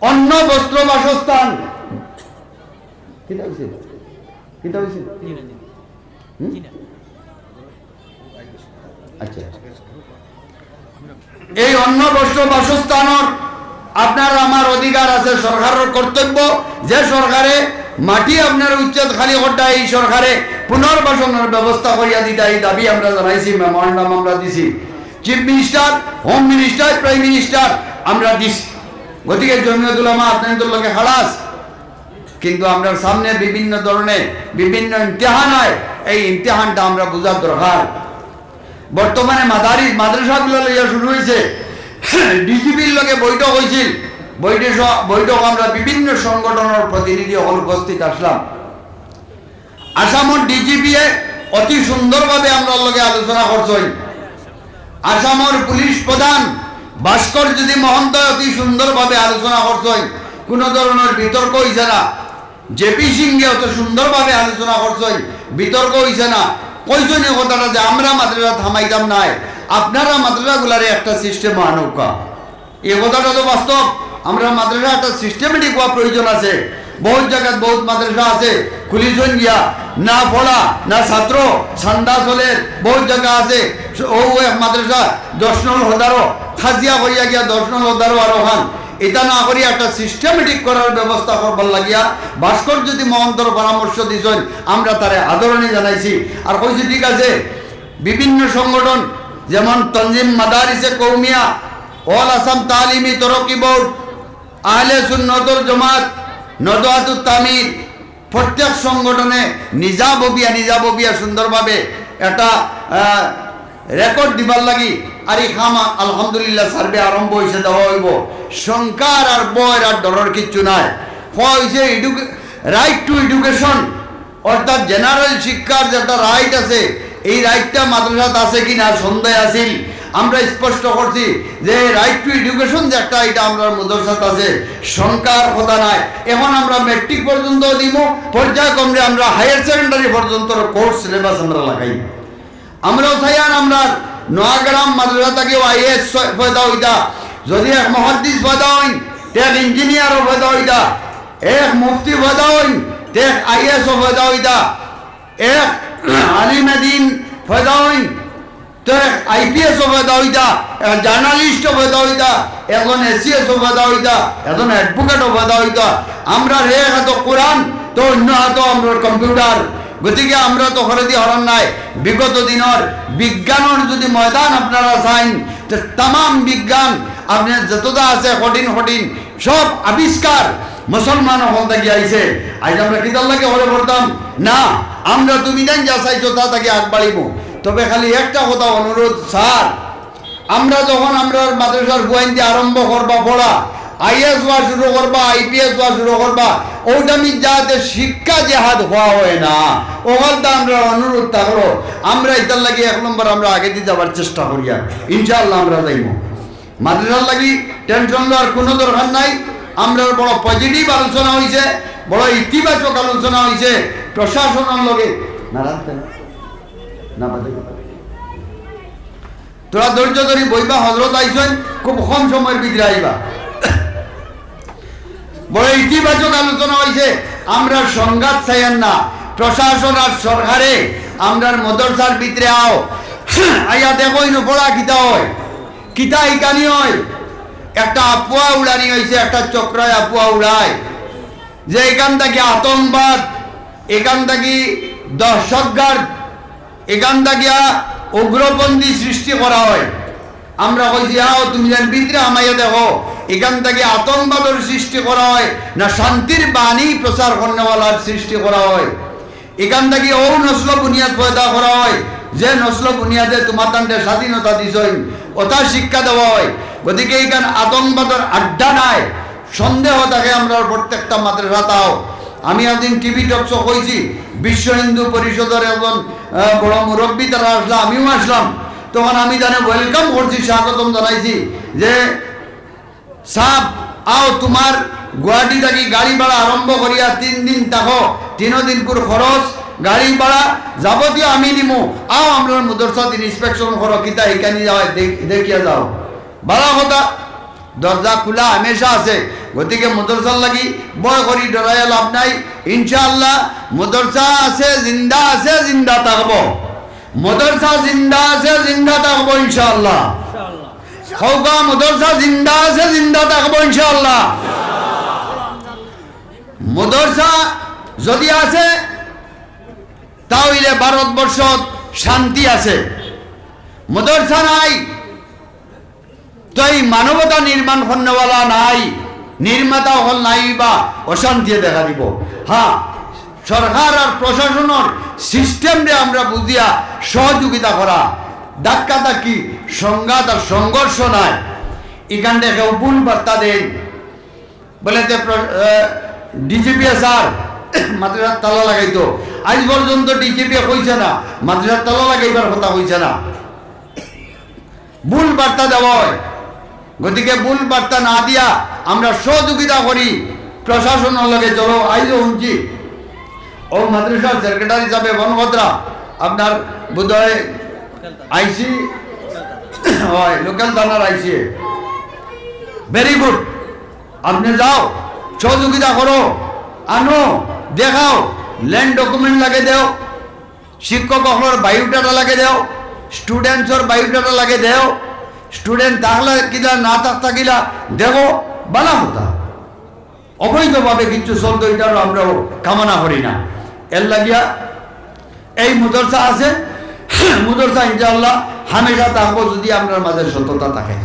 অন্ন বস্ত্র বাসস্থান, কিতা অইছে? কিতা অইছে? হুম? আচ্ছা। এই অন্ন বস্ত্র বাসস্থানর আপনার আমার অধিকার আছে, সরকারর কর্তব্য, যে সরকারে মাটি আপনার উচ্ছেদ খালি করতা, এই সরকারে পুনর্বাসনর ব্যবস্থা করিয়া দিতা, এই দাবি আমরা জানাইছি, মেমোরান্ডাম আমরা দিছি। Chief minister, home minister, prime minister আমরা দিছি। গতিকে জমিয়তুল উলামা আপনাইনদর লগে খাড়া আছে। কিন্তু আমরার সামনে বিভিন্ন ধরনে বিভিন্ন ইমতিহান হয়, এই ইমতিহানটা আমরা বুঝার দরকার। বর্তমানে মাদারি মাদ্রাসাগুলা লইয়া শুরু অইছে, ডিজিপির লগে বৈঠক অইছিল, বৈঠক, বৈঠক আমরা বিভিন্ন সংগঠনর প্রতিনিধি অকল উপস্থিত আছলাম। আসামর ডিজিপিয়ে অতি সুন্দরভাবে আমরার লগে আলোচনা করছইন। আসামর পুলিশ প্রধান ভাস্কর জ্যোতি মহন্ত অতি সুন্দরভাবে আলোচনা করছইন, কোনো ধরনের বিতর্ক অইছে না। জেপি সিংহে অত সুন্দরভাবে আলোচনা করছইন, বিতর্ক অইছে না। কইছইন এই কথাটা যে আমরা মাদ্রাসা থামাইতাম নায়, আপনারা মাদ্রাসাগুলারে একটা সিস্টেম আনউক্কা। এই কথাটা তো বাস্তব। আমরা মাদ্রাসা একটা সিস্টেমেটিক হওয়া প্রয়োজন আছে। বহুত জাগাত বহুত মাদ্রাসা আছে, খুলিছইন গিয়া, না পড়া, না ছাত্র, চান্দা চলের, বহুত জাগা আছে। ও এক মাদ্রাসা দশ নং হদারো, খাজিয়া করিয়া গিয়া দশ নং হদারো আরো খান। ইতা না করিয়া একটা সিস্টেমেটিক করার ব্যবস্থা করবার লাগিয়া ভাস্কর জ্যোতি মহন্তর পরামর্শ দিছইন, আমরা তারে আদরণি জানাইছি। আর কইছি, ঠিক আছে, বিভিন্ন সংগঠন যেমন তনজিম মাদারিসে কৌমিয়া, অল আসাম তালিমি তরক্কি বোর্ড, আহলে সুন্নতর জমাত, নদওয়াতুত তামির, প্রত্যেক সংগঠনে নিজাববিয়া, নিজাববিয়া সুন্দরভাবে একটা, আহ, রেকর্ড দিবার লাগি আর এই কাম আলহামদুলিল্লাহ সার্ভে আরম্ভ অইছে, দেওয়া অইবো। শঙ্কার আর ভয়র আর ডরর কিচ্ছু নাই। কওয়া অইছে এডুকে-, right to education, অর্থাৎ জেনারেল শিক্ষার যেটা রাইট আছে, এই রাইটটা মাদ্রাসাত আছে কি না সন্দেহ আছিল। আমরা স্পষ্ট করছি যে রাইট টু এডুকেশন যে একটা, এটা আমরার মাদ্রাসাত আছে, শঙ্কার কথা নাই। এখন আমরা ম্যাট্রিক পর্যন্ত দিমু, পর্যায়ক্রমে আমরা হায়ার সেকেন্ডারি পর্যন্ত কোর্স সিলেবাস আমরা লাগাই। আমরাও চাইয়ার আমরার নোয়াগ্রাম মাদ্রাসা থাকিও আইএএস পয়দা অইতা, যদি এক মুহাদ্দিস পয়দা অইন, তে এক ইঞ্জিনিয়ারও পয়দা অইতা, এক মুফতি পয়দা অইন, তে এক আইএএসও পয়দা অইতা, এক আলিমে দিন পয়দা অইন, তে এক আইপিএসও পয়দা অইতা, এক জার্নালিস্টও পয়দা অইতা, একজন এসিএসও পয়দা অইতা, একজন অ্যাডভোকেটও পয়দা অইতা। আমরার এক হাতো কোরআন, তো অন্য হাতো আমরার কম্পিউটার। গতিকে আমরা তো হরেদি হরান নাই। বিগত দিনর বিজ্ঞানর যদি ময়দান আপনারা চাইন, তে তামাম বিজ্ঞান আপনি যতটা আছে কঠিন কঠিন, সব আবিষ্কার মুসলমান অকল থাকি আইছে। আইজ আমরা কিতার লাগি হরে করতাম না, আমরা তুমি দেন যা চাইছো তা থাকি আগ বাড়িমু। তবে খালি একটা কথা অনুরোধ স্যার, আমরা যখন আমরার মাদ্রাসার ফুয়াইন্তে আরম্ভ করবা পড়া, আইএস হওয়া শুরু করবা, আইপিএস হওয়া শুরু করবা, ওটা আমি যাতে শিক্ষা জেহাদ হওয়া হয় না, ওখানটা আমরা অনুরোধ থাকলো। আমরা এটার লাগি এক নম্বর আমরা আগেদি যাবার চেষ্টা করিয়া, ইনশাআল্লাহ আমরা যাইমু। মাদ্রাসার লাগি টেনশন লওয়ার কোনো দরকার নাই। আমরার বড় পজিটিভ আলোচনা হইছে, বড় ইতিবাচক আলোচনা হইছে প্রশাসনের লগে। না রাখতে না, না বাদে। তোরা ধৈর্য ধরি বইবা, হজরত আইছইন, খুব কম সময়ের ভিতরে আইবা। বড় ইতিবাচক আলোচনা হইছে। আমরা সংঘাত চাইয়ার না, প্রশাসন আর সরকারে আমরার মাদ্রাসার ভিতরে আও, আইয়া দেখো ইনো পড়া কিতা হয়, কিতা ইকানি হয়। একটা আফওয়া উড়ানি হইছে, একটা চক্রয় আফওয়া উড়ায় যে এখান থাকি আতঙ্কবাদ, এখান থাকি দহশতগার্দ, এখান থাকিয়া উগ্রপন্থী সৃষ্টি করা হয়। আমরা কইছি, আও তুমি যেন ভিতরে হামাইয়া দেখো, এখান থাকি আতঙ্কবাদর সৃষ্টি করা হয় না শান্তির বাণী প্রচার করনেওয়ালার সৃষ্টি করা হয়। এখান থাকি ও নসল বুনিয়াদ পয়দা করা হয়, যে নসল বুনিয়াদে তোমার তান্ডে স্বাধীনতা দিছইন, ওটা শিক্ষা দেওয়া হয়। গতিকে এখান আতঙ্কবাদর আড্ডা নাই। সন্দেহ থাকে আমরার প্রত্যেকটা মাদ্রাসাত আও। আমি একদিন টিভি টক শো কইছি, বিশ্ব হিন্দু পরিষদর একজন, আহ, বড় মুরব্বী তারা আসলা, আমিও আসলাম। তখন আমি তানে ওয়েলকাম করছি, স্বাগতম জানাইছি যে, "সাব, আও, তোমার গুয়াহাটি থাকি গাড়ি ভাড়া আরম্ভ করিয়া তিন দিন থাকো, তিনো দিনকুর খরচ, গাড়ি ভাড়া যাবতীয় আমি দিমু, আও, আমরার মাদ্রাসাত ইন্সপেকশন করো, কিতা হিকানি যাও, দেখ-, দেখিয়া যাও।" ভালা কথা। দরজা খোলা হামেশা আছে। গতিকে মাদ্রাসার লাগি ভয় করি ডরাইয়া লাভ নাই। ইনশাআল্লাহ মাদ্রাসা আছে, জিন্দা আছে, জিন্দা থাকবো। মাদ্রাসা জিন্দা আছে, জিন্দা থাকবো ইনশাআল্লাহ। কউক্কা, মাদ্রাসা জিন্দা আছে, জিন্দা থাকবো ইনশাআল্লাহ। মাদ্রাসা যদি আছে, তা অইলে ভারতবর্ষত শান্তি আছে। মাদ্রাসা নাই, তো এই মানবতা নির্মাণ করনেওয়ালা নাই, নির্মাতা অকল নাই বা অশান্তিয়ে দেখা দিব। হ্যাঁ, সরকার আর প্রশাসনর সিস্টেমরে আমরা বুঝিয়া সহযোগিতা করা, ধাক্কাধাক্কি, সংঘাত আর সংঘর্ষ নাই। ইখানরে কেউ ভুল বার্তা দেইন, বলে যে প্র-, আহ, ডিজিপি স্যার মাদ্রাসাত তালা লাগাইতো, আইজ পর্যন্ত ডিজিপি কইছে না, মাদ্রাসাত তালা লাগাইবার কথা কইছে না। ভুল বার্তা দেওয়া হয়। গতিকে ভুল বার্তা না দিয়া আমরা সহযোগিতা করি প্রশাসনর লগে। চলো, আইজও হুনছি, ও মাদ্রাসার সেক্রেটারি হিসাবে বনগত্রা আপনার বোধহয় আইসি, হয় লোকাল থানার আইসি। Very good. আপনে যাও, সহযোগিতা করো, আনো, দেখাও, ল্যান্ড ডকুমেন্ট লাগে দেও, শিক্ষক অকলর বায়োডাটা লাগে দেও, স্টুডেন্টসর বায়োডাটা লাগে দেও, স্টুডেন্ট থাকলে কিলা না থাকতা কিলা দেখো, ভালা কথা। অবৈধভাবে কিচ্ছু চলতো, ইটারও আমরাও কামনা করি না। এর লাগিয়া এই মাদ্রাসা আছে, মাদ্রাসা ইনশাআল্লাহ হামেশা থাকবো যদি আমরার মাঝে সততা থাকে।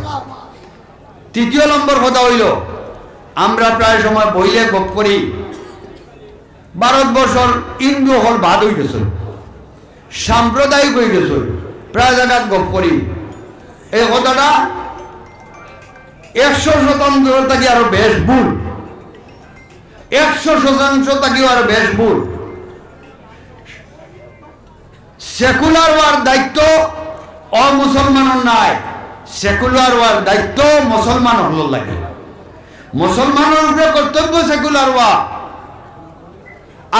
তৃতীয় নম্বর কথা অইলো, আমরা প্রায় সময় বইলে গপ করি, ভারতবর্ষর হিন্দু অকল বাদ অইগেছে, সাম্প্রদায়িক অইগেছে, প্রায় জাগাত গপ করি। এই কথাটা একশো শতাংশ থাকি আরো বেশ ভুল, একশো শতাংশ থাকিও আরো বেশ ভুল। সেকুলার অওয়ার দায়িত্ব অমুসলমানর নায়, সেকুলার অওয়ার দায়িত্ব মুসলমান অকলর লাগে। মুসলমানর উপরে কর্তব্য সেকুলার অওয়া।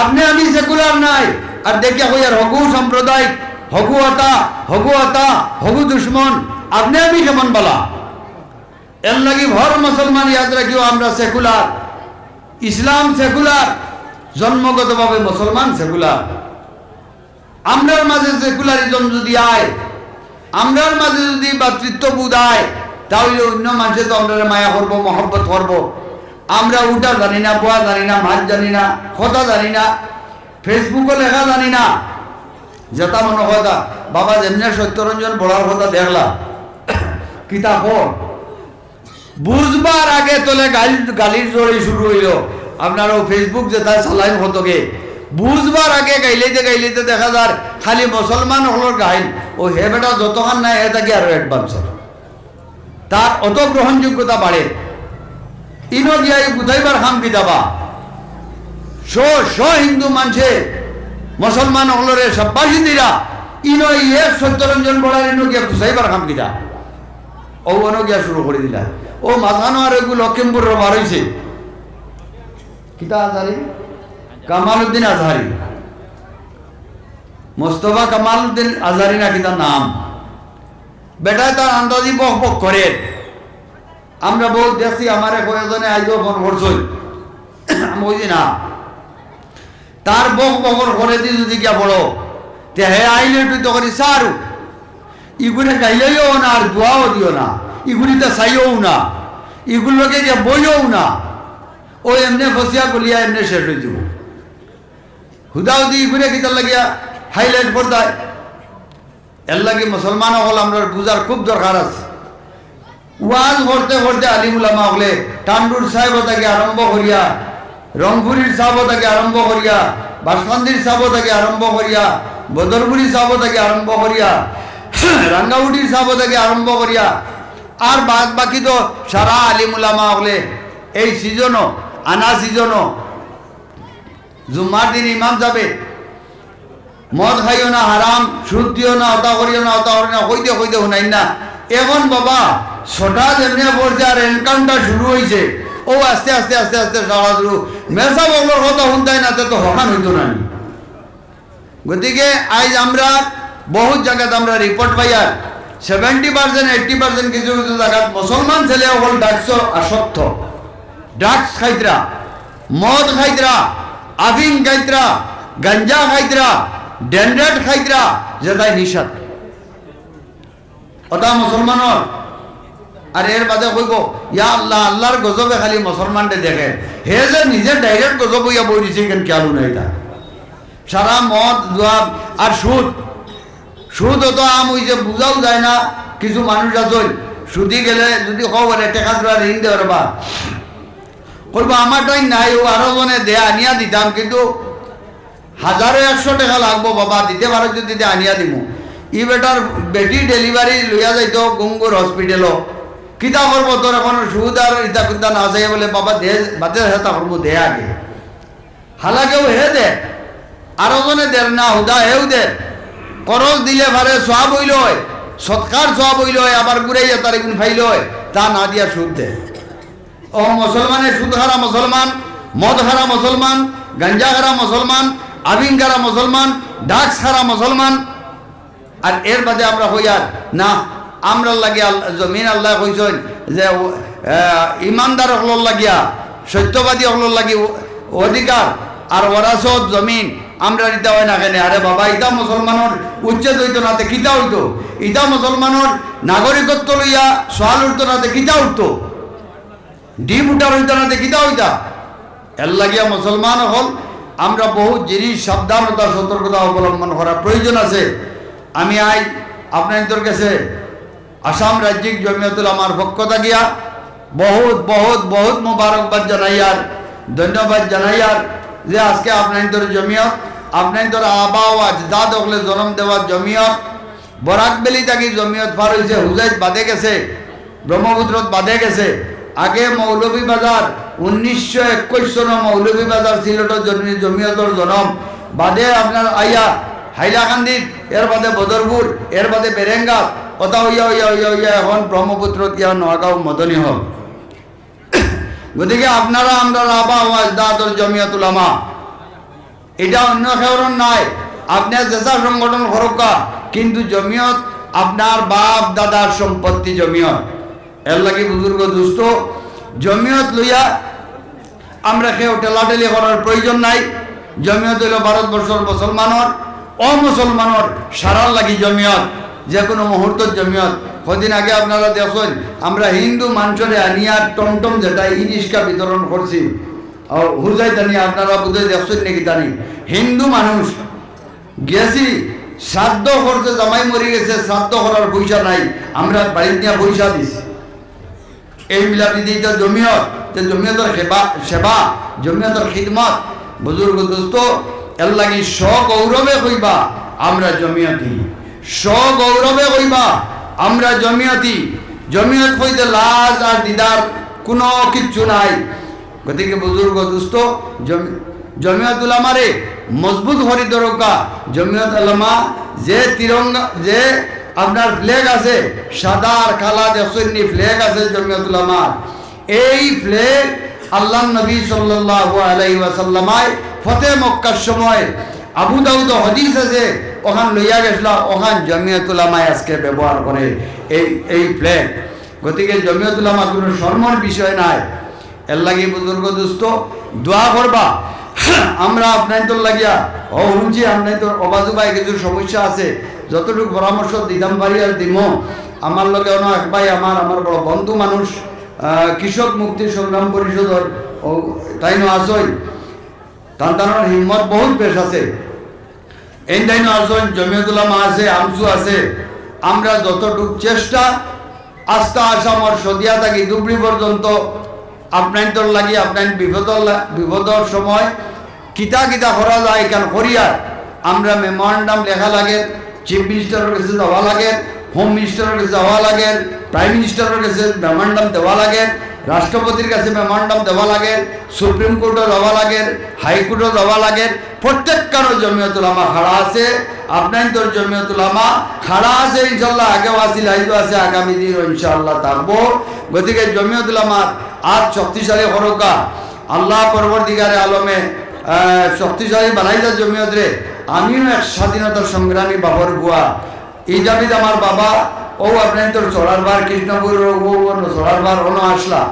আপনে আমি সেকুলার নায়, আর দেখিয়া কইয়ার হগু সাম্প্রদায়িক, হগু অতা, হগু অতা, হগু দুশমন, আপনে আমি কেমন বালা? এর লাগি হর মুসলমান ইয়াদ রাখিও, আমরা সেকুলার, ইসলাম সেকুলার, জন্মগতভাবে মুসলমান সেকুলার। আমরার মাঝে সেকুলারিজম যদি আয়, আমরার মাঝে যদি ভ্রাতৃত্ববোধ আয়, তা অইলে অন্য মানষে তো আমরারে মায়া করবো, মহব্বত করবো। আমরা উঠা জানি না, বওয়া জানি না, মাত জানি না, কথা জানি না, ফেসবুকো লেখা জানি না। যেটা মনে হয় তা, বাবা যেমনে সত্যরঞ্জন বড়ার কথা দেখলা, কিতা কর? বুঝবার আগে তলে গাইল, গালির জড়ি শুরু অইলো। আপনারা Facebook যেতা চালাইন কতকে, বুঝবার আগে গাইলাইতে গাইলাইতে দেখা যার খালি মুসলমান অকলর গাইল। ও হে বেটা যতখান নায়, হে থাকি আরো advance অর। তার অত গ্রহণযোগ্যতা বাড়ে। ইনো গিয়া ই বুঝাইবার কাম কিতা বা? শ শ হিন্দু মানষে মুসলমান অকলরে সাব্বাসি দিরা, ইনো ই এক সত্যরঞ্জন বড়ার ইনো গিয়া বুঝাইবার কাম কিতা? ও অনো গিয়া শুরু করি দিলা। ও মাঝখানো আর এগু লক্ষিমপুরর বার অইছে। কিতা আজহারি? কামালউদ্দিন আজহারি। মোস্তফা কামালউদ্দিন আজহারি না কিতা নাম? বেটায় তার আন্দাজি বক বক করের। আমরা বউত দেখছি, আমারে কয়েকজনে আইজও ফোন করছইন। আমি কইছি না। তার বক বকর করেদি যুদি গিয়া পড়ো, তে হে আইলে তুই তো করি সারু। ইগুনে গাইলেও না, আর দোয়াও দিও না। ইগুনিতা চাইও না। ইগুর লগে গিয়া বইও না। ও এমনে ফসিয়া গলিয়া এমনে শেষ অই যাইবো। হুদাহুদি ইগুনে কিতার লাগিয়া highlight করতায়? এর লাগি মুসলমান অকল আমরার বুঝার খুব দরকার আছে। ওয়াজ করতে করতে আলিম উলামা অকলে টান্ডুর সাহেব থাকি আরম্ভ করিয়া, রংপুরির সাহেব থাকি আরম্ভ করিয়া, বাসকান্দির সাহেব থাকি আরম্ভ করিয়া, বদরপুরি সাহেব থাকি আরম্ভ করিয়া, রাঙ্গাউটির সাহেব থাকি আরম্ভ করিয়া, আর বাদ বাকি তো সারা আলিম উলামা অকলে এই সিজনও, আনা সিজনও জুম্মার দিন ইমাম সাবে মদ খাইও না হারাম, সুদ দিও না, অতা করিও না, অতা করিও না, কইতে কইতে হুনাইন না। এখন বাবা, ছটা যেমনে পড়ছে আর encounter শুরু অইছে, ও আস্তে আস্তে আস্তে আস্তে সারা শুরু। মেসাব অকলর কথা হুনতায় না, তে তো হকান অইতো না নি। গতিকে আইজ আমরা বহুত জাগাত আমরা report পাইয়ার, seventy percent, eighty percent কিছু কিছু জাগাত মুসলমান ছেলে অকল drugs-ও আসক্ত, drugs খাইতরা, মদ খাইতরা, আফিং খাইতরা, গাঞ্জা খাইতরা, ডেনড্রেট খাইতরা, যেতায় নিশাত। অতা মুসলমানর। আর এর বাদে কইবো, "ইয়া আল্লাহ, আল্লাহর গজবে খালি মুসলমানরে দেখে।" হে যে নিজে direct গজব অইয়া বই রইছে, ইখান খেয়ালও নাই তার। সারা মদ, জুয়া আর সুদ। সুদ অত আম অইছে, বুঝাও যায় না। কিছু মানুষ আছইন, সুদি গেলে যুদি কও বলে, "টেকা থুড়া ঋণ দেও রে বা।" কইবো, "আমার টাইম নাই, ও আরো জনে দে, আনিয়া দিতাম, কিন্তু হাজারো একশো টেকা লাগবো বাবা, দিতে পারো যুদি দে, আনিয়া দিমু।" ই বেটার বেটি delivery লইয়া যাইতো গুঙ্গুর hospital-ও। কিতা করবো তোর এখন সুদ আর ইতা কুন্তা না চাইয়া বলে, "বাবা দে, বাদে হেতা করবো, দে আগে।" হালাকেও হে দে, আরো জনে দের না, হুদা হেও দে। করজ দিলে পারে সওয়াব অইল অয়, সদকার সওয়াব অইল অয়, আবার ঘুরাইয়া তার এগুন ফাইল অয়, তা না দিয়া সুদ দে। ও মুসলমানে সুদ খারা মুসলমান, মদ খারা মুসলমান, গাঞ্জা খারা মুসলমান, আফিং খারা মুসলমান, drugs খারা মুসলমান। আর এর বাদে আমরা কইয়ার না, আমরার লাগি আল-, জমিন আল্লায় কইছইন যে, আহ, ইমানদার অকলর লাগিয়া, সত্যবাদী অকলর লাগি অ-, অধিকার, আর ওয়ারাসত জমিন আমরার ইতা অয় না কেনে? আরে বাবা, ইতা মুসলমানর উচ্ছেদ অইতো না তে কিতা অইতো? ইতা মুসলমানর নাগরিকত্ব লইয়া সওয়াল উঠতো না তে কিতা উঠতো? ডি ভোটার অইতা না তে কিতা অইতা? এর লাগিয়া মুসলমান অকল আমরা বহুত জিনিস সাবধানতা, সতর্কতা অবলম্বন করা প্রয়োজন আছে। আমি আইজ আপনাইন্তর গেছে আসাম রাজ্যিক জমিয়তুল উলামার পক্ষ থাকিয়া বহুত, বহুত, বহুত মোবারকবাদ জানাইয়ার, ধন্যবাদ জানাইয়ার যে আজকে আপনাইন্তর জমিয়ত, আপনাইন্তর আবা ও আজদাদ অকলে জন্ম দেওয়া জমিয়ত, বরাক ভ্যালি থাকি জমিয়ত পার অইছে, হুজাইত বাদে গেছে, ব্রহ্মপুত্রত বাদে গেছে। আগে মৌলভীবাজার, উনিশশো একুশ সন মৌলভীবাজার সিলেটর জমি-, জমিয়তর জনম, বাদে আপনার আইয়া হাইলাকান্দিত, এর বাদে বদরপুর, এর বাদে বেরেঙ্গাত, অতা অইয়া, অইয়া, অইয়া, অইয়া এখন ব্রহ্মপুত্রত গিয়া নওগাঁও মদনী হল। গতিকে আপনারা, আমরার আবা ও আজদাদর জমিয়ত উলামা, ইটা অন্য কেউরর নায়। আপনে যেতা সংগঠন করউক্কা, কিন্তু জমিয়ত আপনার বাপ দাদার সম্পত্তি জমিয়ত। এর লাগি বুজুর্গ দোস্ত, জমিয়ত লইয়া আমরা কেউ ঠেলাঠেলি করার প্রয়োজন নাই। জমিয়ত অইল ভারতবর্ষর মুসলমানর, অমুসলমানর সারার লাগি জমিয়ত, যে কোনো মুহূর্তত জমিয়ত। কদিন আগে আপনারা দেখছইন, আমরা হিন্দু মানষরে আনিয়া টমটম যেটা ই রিক্সা বিতরণ করছি, আর হুজাইত আনিয়া আপনারা বুঝে দেখছইন নাকি জানি, হিন্দু মানুষ গেছি, শ্রাদ্ধ করছে, জামাই মরি গেছে, শ্রাদ্ধ করার পয়সা নাই, আমরা বাড়িত নিয়া পয়সা দিছি। এই মিলাদ ইদি তো জমিয়ত, যে জমিয়তর সেবা, সেবা, জমিয়তর খিদমত, বুজুর্গ দোস্ত, এর লাগি সগৌরবে কইবা আমরা জমিয়তি, সগৌরবে কইবা আমরা জমিয়তি। জমিয়ত কইতে লাজ আর দ্বিধার কোনো কিচ্ছু নাই। গতিকে বুজুর্গ দোস্ত, জমি-, জমিয়ত উলামারে মজবুত করি দরকা। জমিয়ত উলামা যে তিরঙ্গা, যে আপনার ফ্ল্যাগ আছে, সাদা আর কালা যে সুন্নি ফ্ল্যাগ আছে জমিয়ত উলামার, এই ফ্ল্যাগ আল্লাহর নবী সাল্লাল্লাহু আলাইহি ওয়াসাল্লামায় ফতে মক্কার সময় আবু দাউদ হাদিস আছে, ওখান লইয়া গেছলা, ওখান জমিয়ত উলামায় আজকে ব্যবহার করে এই, এই ফ্ল্যাগ। গতিকে জমিয়ত উলামা কোনো শরমর বিষয় নাই। এর লাগি বুজুর্গ দোস্ত দোয়া করবা। আমরা আপনাইন্তর লাগিয়া, ও হুনছি আপনাইন্তর অবাজু ভাই কিছু সমস্যা আছে, যতটুকু পরামর্শ দিতাম পারি আর দিমু। আমার লগে অন্য এক ভাই আমার, আমার বড় বন্ধু মানুষ, আহ, কৃষক মুক্তি সংগ্রাম পরিষদর, ও, তাইনও আছইন। তান তানোর হিম্মত বহুত বেশ আছে। এইন তাইনও আছইন, জমিয়ত উলামা আছে, আমসু আছে। আমরা যতটুক চেষ্টা, আস্তা আসামর সদিয়া থাকি ধুবড়ি পর্যন্ত আপনাইন্তর লাগি, আপনাইন বিপদর লা-, বিপদর সময় কিতা কিতা করা যায়, এখান করিয়ার আমরা মেমোরান্ডাম লেখা লাগে, চিফ মিনিস্টারর কাছে যাওয়া লাগে, হোম মিনিস্টারর কাছে যাওয়া লাগে, প্রাইম মিনিস্টারর কাছে মেমোরান্ডাম দেওয়া লাগে, রাষ্ট্রপতির কাছে মেমোরান্ডাম দেওয়া লাগে, সুপ্রিম কোর্টও যাওয়া লাগে, হাইকোর্টও যাওয়া লাগে। প্রত্যেকখানো জমিয়ত উলামা খাড়া আছে, আপনাইন্তর জমিয়ত উলামা খাড়া আছে, ইনশাআল্লাহ আগেও আছিল, আইজও আছে, আগামী দিনও ইনশাআল্লাহ থাকবো। গতিকে জমিয়ত উলামার আত শক্তিশালী করউক্কা আল্লাহ পরবর্তীকারে আলমে, আহ, শক্তিশালী বানাইতা জমিয়তরে। আমিও এক স্বাধীনতা সংগ্রামী বাপর পুয়া, এই দাবিত আমার বাবা, ও আপনাইন্তর চড়ার বার, কৃষ্ণপুরর ও, ও চড়ার বার অনো আছলা,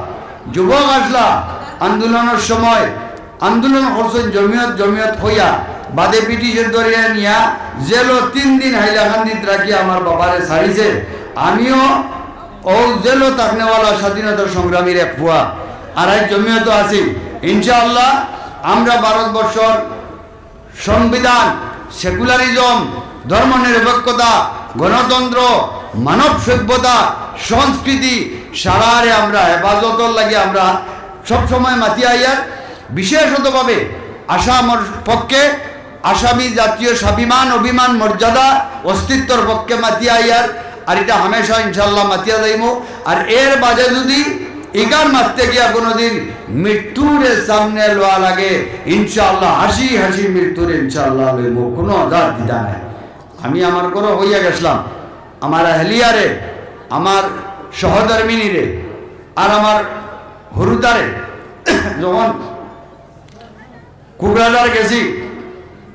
যুবক আছলা, আন্দোলনর সময় আন্দোলন করছইন জমিয়ত, জমিয়ত কইয়া, বাদে ব্রিটিশর দরিয়া নিয়া জেলো তিন দিন হাইলাকান্দিত রাখিয়া আমার বাবারে ছাড়িছে। আমিও ও জেলো থাকনেওয়ালা স্বাধীনতা সংগ্রামীর এক পুয়া, আর আইজ জমিয়ত আছি। ইনশাআল্লাহ আমরা ভারতবর্ষর সংবিধান, সেকুলারিজম, ধর্মনিরপেক্ষতা, গণতন্ত্র, মানব সভ্যতা, সংস্কৃতি সারারে আমরা হেফাজতর লাগি আমরা সবসময় মাতিয়া আইয়ার। বিশেষতভাবে আসামর পক্ষে, আসামি জাতীয় স্বাভিমান, অভিমান, মর্যাদা, অস্তিত্বর পক্ষে মাতিয়া আইয়ার। আর ইটা হামেশা ইনশাআল্লাহ মাতিয়া যাইমু। আর এর বাদে যদি ইখান মাততে গিয়া কোনোদিন মৃত্যুরে সামনে লওয়া লাগে, ইনশাআল্লাহ হাসি হাসি মৃত্যুরে ইনশাআল্লাহ লইমু, কোনো আজার দ্বিধা নাই। আমি আমার ঘরো কইয়া গেছলাম, আমার আহলিয়ারে, আমার সহধর্মিনীরে, আর আমার হুরুতারে, যখন কুকরাঝার গেছি,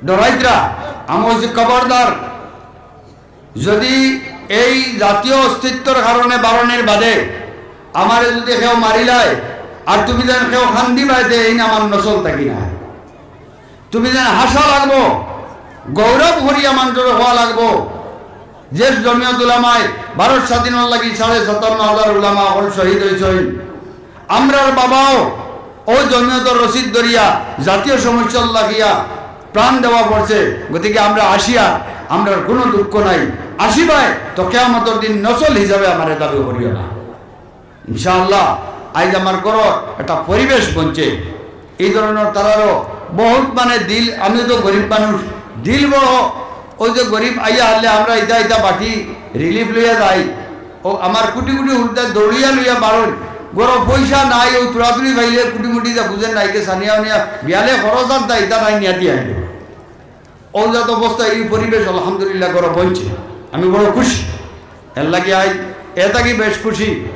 ডরাইতরা, আমি কইছি, "খবরদার, যদি এই জাতীয় অস্তিত্বর কারণে বারনির বাদে আমারে যদি কেউ মারিলায়, আর তুমি যেন কেউ কান্দিবায়, তে এইন আমার নসল থাকি না। তুমি যেন হাসা লাগবো, গৌরব করিয়া মানষরে কওয়া লাগবো যে জমিয়ত উলামায় ভারত স্বাধীনর লাগি সাড়ে সাতান্ন হাজার উলামা অকল শহীদ অইছইন। আমরার বাবাও ও জমিয়তর রশিদ ধরিয়া জাতীয় সমস্যার লাগিয়া প্রাণ দেওয়া পড়ছে। গতিকে আমরা আসিয়ার, আমরার কোনো দুঃখ নাই। আসিবায় তো কিয়ামতর দিন নসল হিসাবে আমারে দাবি করিও না।" ইনশাআল্লাহ, আইজ আমার ঘরো একটা পরিবেশ বনছে। এই ধরনর তারারও বহুত মানে দিল, আমি তো গরিব মানুষ, দিল বড়। ওই যে গরিব আইয়া হারলে আমরা ইতা ইতা বাটি রিলিফ লইয়া যাই। ও আমার কুটি কুটি হুরুতা দৌড়িয়া লইয়া বারইন। ঘরো পয়সা নাই, ও তুড়াতুড়ি পাইলে কুটি মুটি যা বুঝের নাই, কে সানিয়া উনিয়া বিয়ালে খরচ আর দা ইতা নাই নিয়া দিয়া আইল। অউ জাত অবস্থা, এই পরিবেশ আলহামদুলিল্লাহ ঘরো বনছে। আমি বড় খুশি। এর লাগি আইজ এ থাকি বেশ খুশি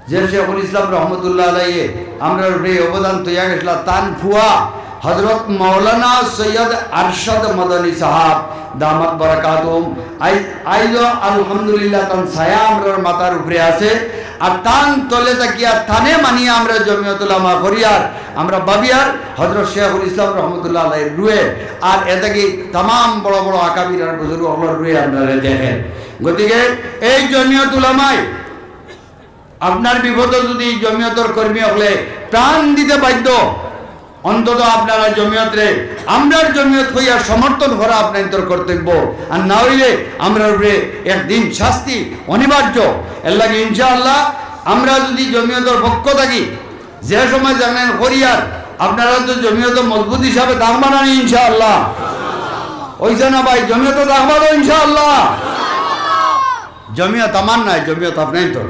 যে শেখুল ইসলাম রহমতুল্লাহ আলাইহি আমরার উপরে অবদান থইয়া গেছলা। তান ফুয়া হযরত মাওলানা সৈয়দ আরশাদ মাদানী সাহাব দামাত বারাকাতুহুম, আইজ, আইজও আলহামদুলিল্লাহ তান ছায়া আমরার মাথার উপরে আছে। আর তান তলে থাকিয়া তানে মানিয়া আমরা জমিয়ত উলামা করিয়ার, আমরা ভাবিয়ার হযরত শেখুল ইসলাম রহমতুল্লাহ আলাইহির রুহে, আর এ থাকি তামাম বড় বড় আকাবির আর বুজুর্গ অকলর রুহে আমরারে দেখের। গতিকে এই জমিয়ত উলামায় আপনার বিপদো যদি জমিয়তর কর্মী অকলে প্রাণ দিতে বাধ্য, অন্তত আপনারা জমিয়তরে আমরার জমিয়ত কইয়া সমর্থন করা আপনাইন্তর কর্তব্য। আর না অইলে আমরার উপরে একদিন শাস্তি অনিবার্য। এর লাগি ইনশাআল্লাহ আমরা যুদি জমিয়তর পক্ষ থাকি যে সময় জানেন করিয়ার, আপনারা তো জমিয়ত মজবুত হিসাবে থাকবা না নি ইনশাআল্লাহ? অইছে না ভাই, জমিয়ত থাকবা তো ইনশাআল্লাহ? জমিয়ত আমার নায়, জমিয়ত আপনাইনতর।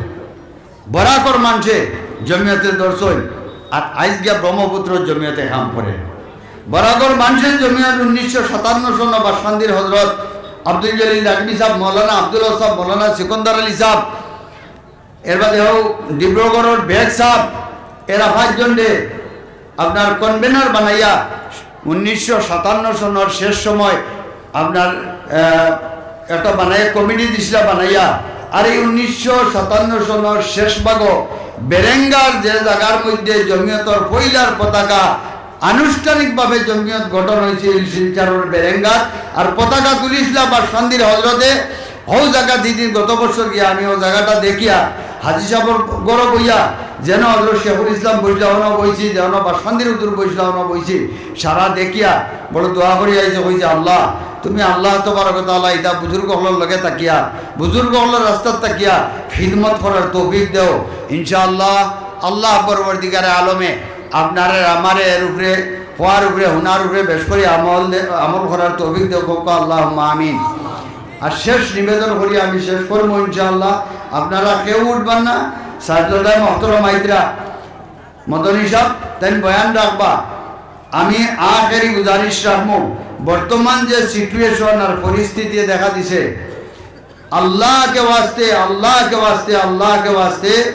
বরাকর মানষে জমিয়তে ধরছইন, আর আইজ গিয়া ব্রহ্মপুত্র জমিয়তে কাম করে। বরাকর মানষে জমিয়ত উনিশশো সাতান্ন সন বাসকান্দির হজরত আব্দুল জলিল রাগবি সাহেব, মৌলানা আব্দুল হক সাহেব, মৌলানা সিকন্দর আলী সাহেব, এর বাদে হউ ডিব্রুগড়র বেগ সাহেব, এরা পাঁচজনরে আপনার কনভেনার বানাইয়া উনিশশো সাতান্ন সনর শেষ সময় আপনার, আহ, একটা বানাইয়া কমিটি দিছিলা বানাইয়া। আর এই উনিশশো সাতান্ন সনর শেষ ভাগো বেরেঙ্গার যে জাগার মধ্যে জমিয়তর পয়লার পতাকা আনুষ্ঠানিকভাবে জমিয়ত গঠন অইছিল শিলচরর বেরেঙ্গাত, আর পতাকা তুলিছিলা বাসকান্দির হজরতে। হউ জাগা দিদিন গত বছর গিয়া আমি অউ জাগাটা দেখিয়া হাজি সাহেবর ঘরো বইয়া, যেন হজরত শেখুল ইসলাম বইছলা অনো বইছি, যেন বাসকান্দির হুজুর বইছলা অনো বইছি, সারা দেখিয়া বড় দোয়া করি আইছে, কইছে, "আল্লাহ, তুমি আল্লাহ তবারক ওয়া তাআলা ইতা বুজুর্গ অকলর লগে থাকিয়া, বুজুর্গ অকলর রাস্তাত থাকিয়া খিদমত করার তৌফিক দেও।" ইনশাআল্লাহ, আল্লাহ পরওয়ারদিগারে আলমে আপনারে আমারে এর উপরে, হওয়ার উপরে, হুনার উপরে বেশ করি আমল দে-, আমল করার তৌফিক দেও, কউক্কা আল্লাহুম্মা আমিন। আর শেষ নিবেদন করি আমি শেষ করমু ইনশাআল্লাহ, আপনারা কেউ উঠবেন না। সাহেবজাদা মহতরম আইতরা মদনী সাহেব, তাইন বয়ান রাখবা। আমি আখেরি গুজারিশ রাখমু, বর্তমান যে সিচুয়েশন আর পরিস্থিতি দেখা দিছে, আল্লাহ কে ওয়াস্তে, আল্লাহ কে ওয়াস্তে, আল্লাহ কে ওয়াস্তে,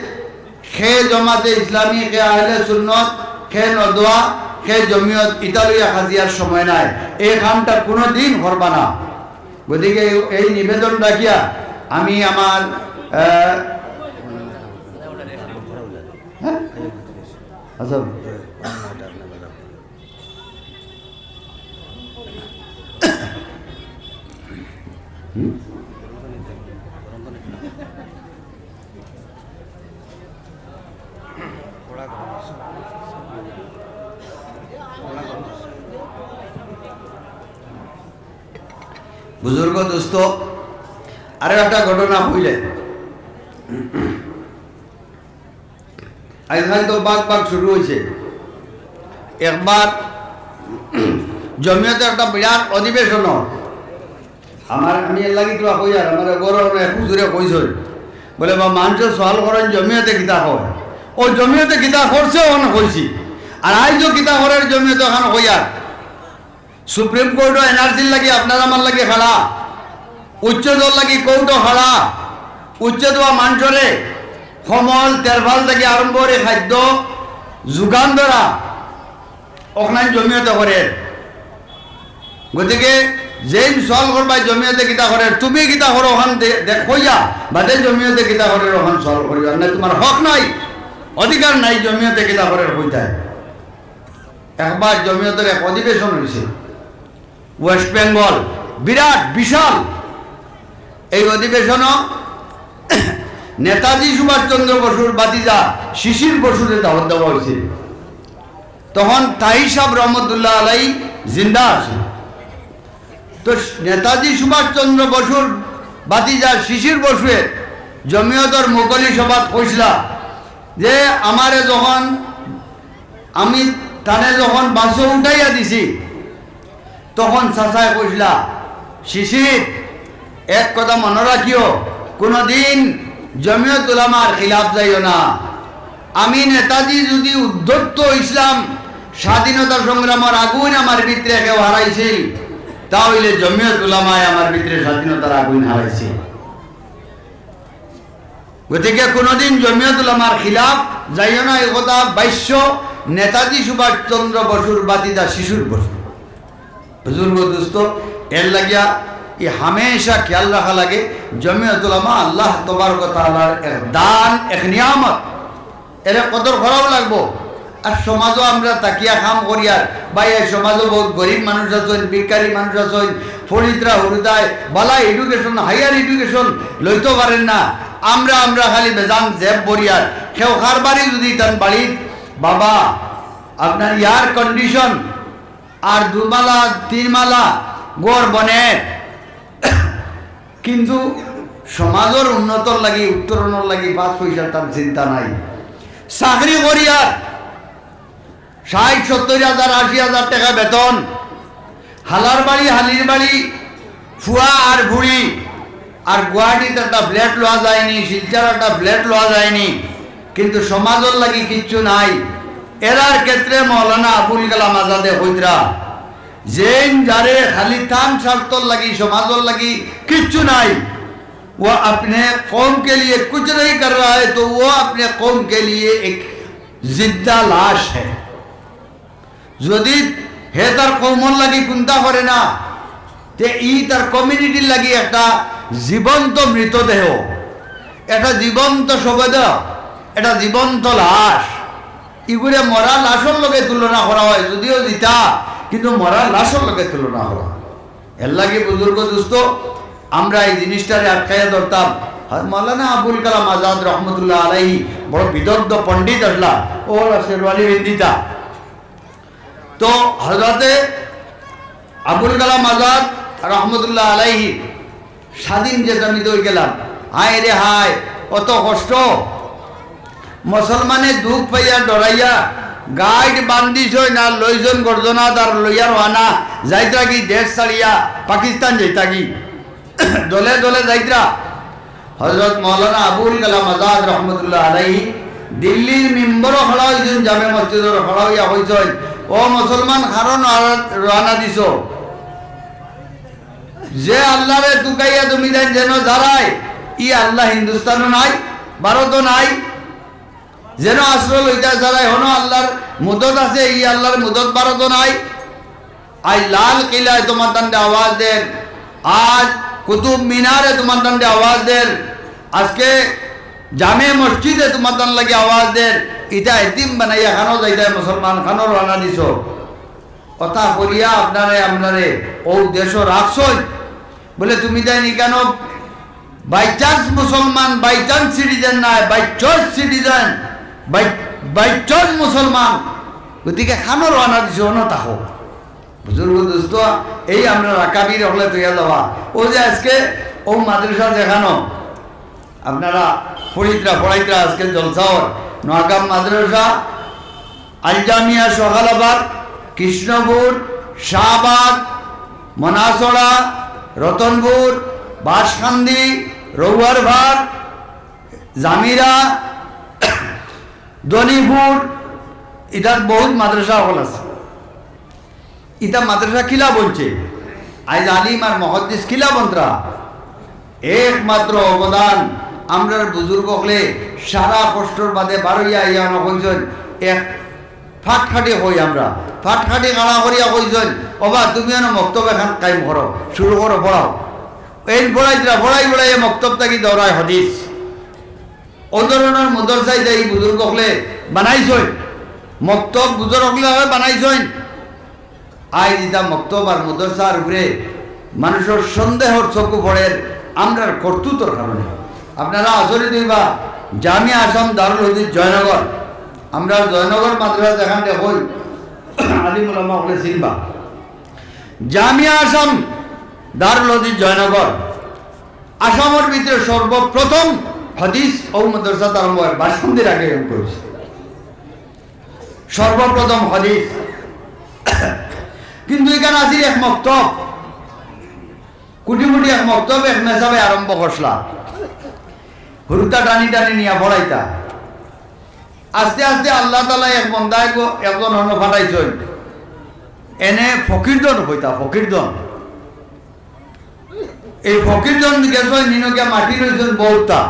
কে জমাতে ইসলামী, কে আহলে সুন্নত, কে নদওয়া, কে জমিয়ত, ইতা লইয়া কাজিয়ার সময় নাই। এই কামটা কুনুদিন করবা না। গতিকে এই, এই নিবেদন রাখিয়া আমি আমার, আহ, হ্যাঁ? আচ্ছা। হুম? বুজুর্গ দোস্ত, আরো একটা ঘটনা কইলে, আজকাল তো বাক বাক শুরু অইছে। একবার জমিয়তে একটা বিরাট অধিবেশন অয়। আমার, আমি এর লাগি তো কইয়ার, আমার ঘরর এক হুজুরে কইছইন, বলে, "বা মানষে সওয়াল করইন জমিয়তে কিতা কয়, অউ জমিয়তে কিতা করছে অখান কইছি, আর আইজও কিতা করের জমিয়তে অখান কইয়ার।" সুপ্রিম কোর্টও এনআরসির লাগি আপনার আমার লাগি খাড়া, উচ্ছেদর লাগি কোর্টও খাড়া, উচ্ছেদ অওয়া মানষরে কম্বল, তেরফাল থাকি আরম্ভ করি খাদ্য যোগান ধরা, অখান জমিয়তে করের। গতিকে যেইন সওয়াল করবায় জমিয়তে কিতা করের, তুমি কিতা করো অখান দে-, দেখ কইয়া, বাদে জমিয়তে কিতা করের অখান সওয়াল করিও। আর নাই, তুমার হক নাই, অধিকার নাই জমিয়তে কিতা করের কইতায়। একবার জমিয়তর এক অধিবেশন অইছে ওয়েস্ট বেঙ্গল, বিরাট বিশাল। এই অধিবেশনো নেতাজি সুভাষচন্দ্র বসুর ভাতিজা শিশির বসুরে দাওয়াত দেওয়া অইছিল। তখন তাহির সাহেব রহমতুল্লাহ আলাই জিন্দা আছইন। তো নেতাজি সুভাষচন্দ্র বসুর ভাতিজা শিশির বসুয়ে জমিয়তর মুকলি সভাত কইছলা যে আমারে যখন আমি তানে যখন বাসো উঠাইয়া দিছি, তখন চাচায় কইছলা, "শিশির, এক কথা মনো রাখিও, কুনুদিন জমিয়ত উলামার খিলাফ যাইও না। আমি নেতাজি যুদি উদ্ধত্ত অইছলাম, স্বাধীনতা সংগ্রামর আগুইন আমার ভিতরে কেউ হারাইছিল, তা অইলে জমিয়ত উলামায় আমার ভিতরে স্বাধীনতার আগুইন হারাইছিল।" গতিকে কুনুদিন জমিয়ত উলামার খিলাফ যাইও না, এই কথা ভাষ্য নেতাজি সুভাষচন্দ্র বসুর ভাতিজা শিশির বসু। বুজুর্গ দোস্ত, এর লাগিয়া ই হামেশা খেয়াল রাখা লাগে, জমিয়ত উলামা আল্লাহ তবারক ওয়া তাআলার এক দান, এক নিয়ামত। এরে কদর করাও লাগবো। আর সমাজও আমরা থাকিয়া কাম করিয়ার, ভাই, এই সমাজও বহুত গরিব মানুষ আছইন, ভিখারি মানুষ আছইন, ফরিদরা হুরুতায় বালা education, higher education লইতো পারের না। আমরা, আমরা খালি বেজান জেব ভরিয়ার। কেউ কারবারি যুদি তান বাড়িত, বাবা, আপনার air condition আর দুমালা, তিনমালা ঘর বনে, কিন্তু সমাজর উন্নতর লাগি, উত্তরণর লাগি পাঁচ পয়সার তার চিন্তা নাই। চাকরি করিয়ার ষাইট, সত্তইর হাজার, আশি হাজার টেকা বেতন, হালার বাড়ি, হালির বাড়ি, ফুয়া আর ফুড়ি, আর গুয়াহাটিত একটা ফ্ল্যাট লওয়া যায়নি, শিলচর একটা ফ্ল্যাট লওয়া যায়নি, কিন্তু সমাজর লাগি কিচ্ছু নাই। এরার ক্ষেত্রে মৌলানা আবুল কালাম আজাদে কইতরা, যেইন যারে খালি তান স্বার্থর লাগি, সমাজর লাগি কিচ্ছু নাই, वो अपने कौम के लिए कुछ नहीं कर रहा है, तो वो अपने कौम के लिए एक जिंदा लाश है। যদি হে তার কওমর লাগি কুন্তা করে না, তে ই তার কমিউনিটির লাগি একটা জীবন্ত মৃতদেহ, একটা জীবন্ত শবদেহ, একটা জীবন্ত লাশ। ইগুরে মরা লাশর লগে তুলনা করা হয়, যদিও জিতা, কিন্তু মরা লাশর লগে তুলনা করা হয়। এর লাগি বুজুর্গ দোস্ত, আমরা এই জিনিসটারে আটকাইয়া ধরতাম। আর মৌলানা আবুল কালাম আজাদ রহমতুল্লাহ আলাইহি বড় বিদগ্ধ পণ্ডিত আসলা, ও শেরওয়ানি বিন্দিতা। তো হজরতে আবুল কালাম আজাদ রহমতুল্লাহ আলাইহি স্বাধীন যেটা আমি তো গেলাম, হায় রে হায়, অত কষ্ট। মুসলমানে দুঃখ পাইয়া ডরাইয়া গাইড বান্ধিছইন আর লইজন গর্জনা তার লইয়া রওয়ানা যাইত্রা কি দেশ ছাড়িয়া পাকিস্তান যাইতা কি দলে দলে যাইত্রা। হজরত মৌলানা আবুল কালাম আজাদ রহমতুল্লাহ আলাইহি দিল্লির মিম্বরো খাড়া হইছইন, জামে মসজিদর খাড়া হইয়া কইছইন, "ও মুসলমান, কারণ রওয়ানা দিছো?" যে আল্লাহরে তুকাইয়া তুমি দেন যেন জারায়, ই আল্লাহ হিন্দুস্তানও নাই, ভারতও নাই। যেন আশ্রয় লইতা জারায়, হনো আল্লাহর মুদত আছে, ই আল্লাহর মুদত ভারতও নাই। আজ লাল কিলায় তোমার তান্ডে আওয়াজ দের, আজ কুতুব মিনারে তোমার তান্ডে আওয়াজ দের, আজকে জামে মসজিদে তোমার তান লাগি আওয়াজ দের। ইটা এতিম বানাইয়া খানো যাইতায় মুসলমান, খানো রওয়ানা দিছো। কথা করিয়া আপনারে, আপনারে ও দেশও রাখছইন। বলে, তুমি তাই নি কেন? বাই চান্স মুসলমান, বাই চান্স সিটিজেন নাই, by choice citizen, by, by choice মুসলমান। গতিকে খানো রওয়ানা দিছো, অনো থাকো। বুজুর্গ দোস্ত, এই আমরা রাকাবির হকলে তৈয়া যাওয়া। ও যে আজকে ও মাদ্রাসা যেখানো আপনারা পড়িত্রা, পড়াইত্রা আজকে জলসাওর নোয়াগাম মাদ্রাসা, আল জামিয়া সকালাবাদ, কৃষ্ণপুর, শাহবাগ, মনাছড়া, রতনপুর, বাঁশকান্দি, রৌয়ারভার, জামিরা, দনিপুর, ইতাত বহুত মাদ্রাসা হকল আছে। ইতা মাদ্রাসা কিলা বনছে, আইজ আলিম আর মুহাদ্দিস কিলা বনতরা, একমাত্র অবদান আমরার বুজুর্গ হকলে সারা কষ্টর বাদে বারইয়া আইয়া না কইছইন, এক ফাটখাটি কই আমরা, ফাটখাটি কাড়া করিয়া কইছইন, "ওবা, তুমি এনো মক্তব এখান কায়েম করো, শুরু করো, পড়াও।" এই পড়াইতরা, পড়াই পড়াইয়া মক্তব থাকি দৌরায় হাদিস। ও ধরনর মাদ্রাসা ইতা ই বুজুর্গ হকলে বানাইছইন, মক্তব বুজুর্গ হকলে বানাইছইন। আইজ ইতা মক্তব আর মাদ্রাসার উপরে মানুষর সন্দেহর চকু পড়ের আমরার করতুতর কারণে। আপনারা আচরিত হইবা, জামিয়া আসাম দারুল হাদিস জয়নগর, আমরা জয়নগর মাদ্রাসা যেখান দেখইন, আলিম উলামা হকলে চিনবা। জামিয়া আসাম দারুল হাদিস জয়নগর, আসামর ভিতরে সর্বপ্রথম হাদিস ও মাদ্রাসা আরম্ভ হয়, বাসন্তীর আগে এরকম করেছে। সর্বপ্রথম হাদিস। কিন্তু এখান আছিল এক মক্তব, কুটি মুটি এক মক্তব, এক মেসাবে আরম্ভ করছলা। হুরুতা টানি টানি নিয়া পড়াইতা। আস্তে আস্তে আল্লাহ তাআলা এক বন্দায় গো-, একজন অন্য ফাটাইছইন। এনে ফকিরজন কইতা, ফকিরজন। এই ফকিরজন গেছইন, নিনকে মাটি লইছইন বহুতটা।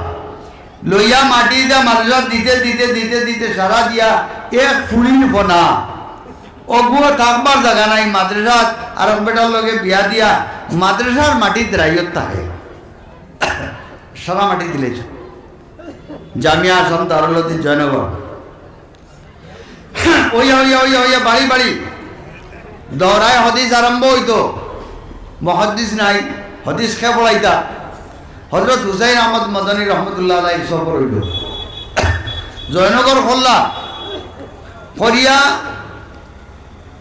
লইয়া মাটি ইটা মাদ্রাসাত দিতে, দিতে, দিতে, দিতে সারা দিয়া এক ফুড়ির ফনা। অগুও থাকবার জাগা নাই, মাদ্রাসাত আরক বেটার লগে বিয়া দিয়া মাদ্রাসার মাটিত রাইত থাকে। সারা মাটি দিলে জামিয়া আসাম দারুল হাদিস জয়নগর। ওইয়া, ওইয়া, ওইয়া, ওইয়া, বাড়ি, বাড়ি। দৌরায় হাদিস আরম্ভ হইতো। মুহাদ্দিস নাই, হাদিস কে পড়াইতা? হজরত হুসাইন আহমদ মাদানী রহমতুল্লাহ আলাইহি সফর হইল। জয়নগর খোল্লা করিয়া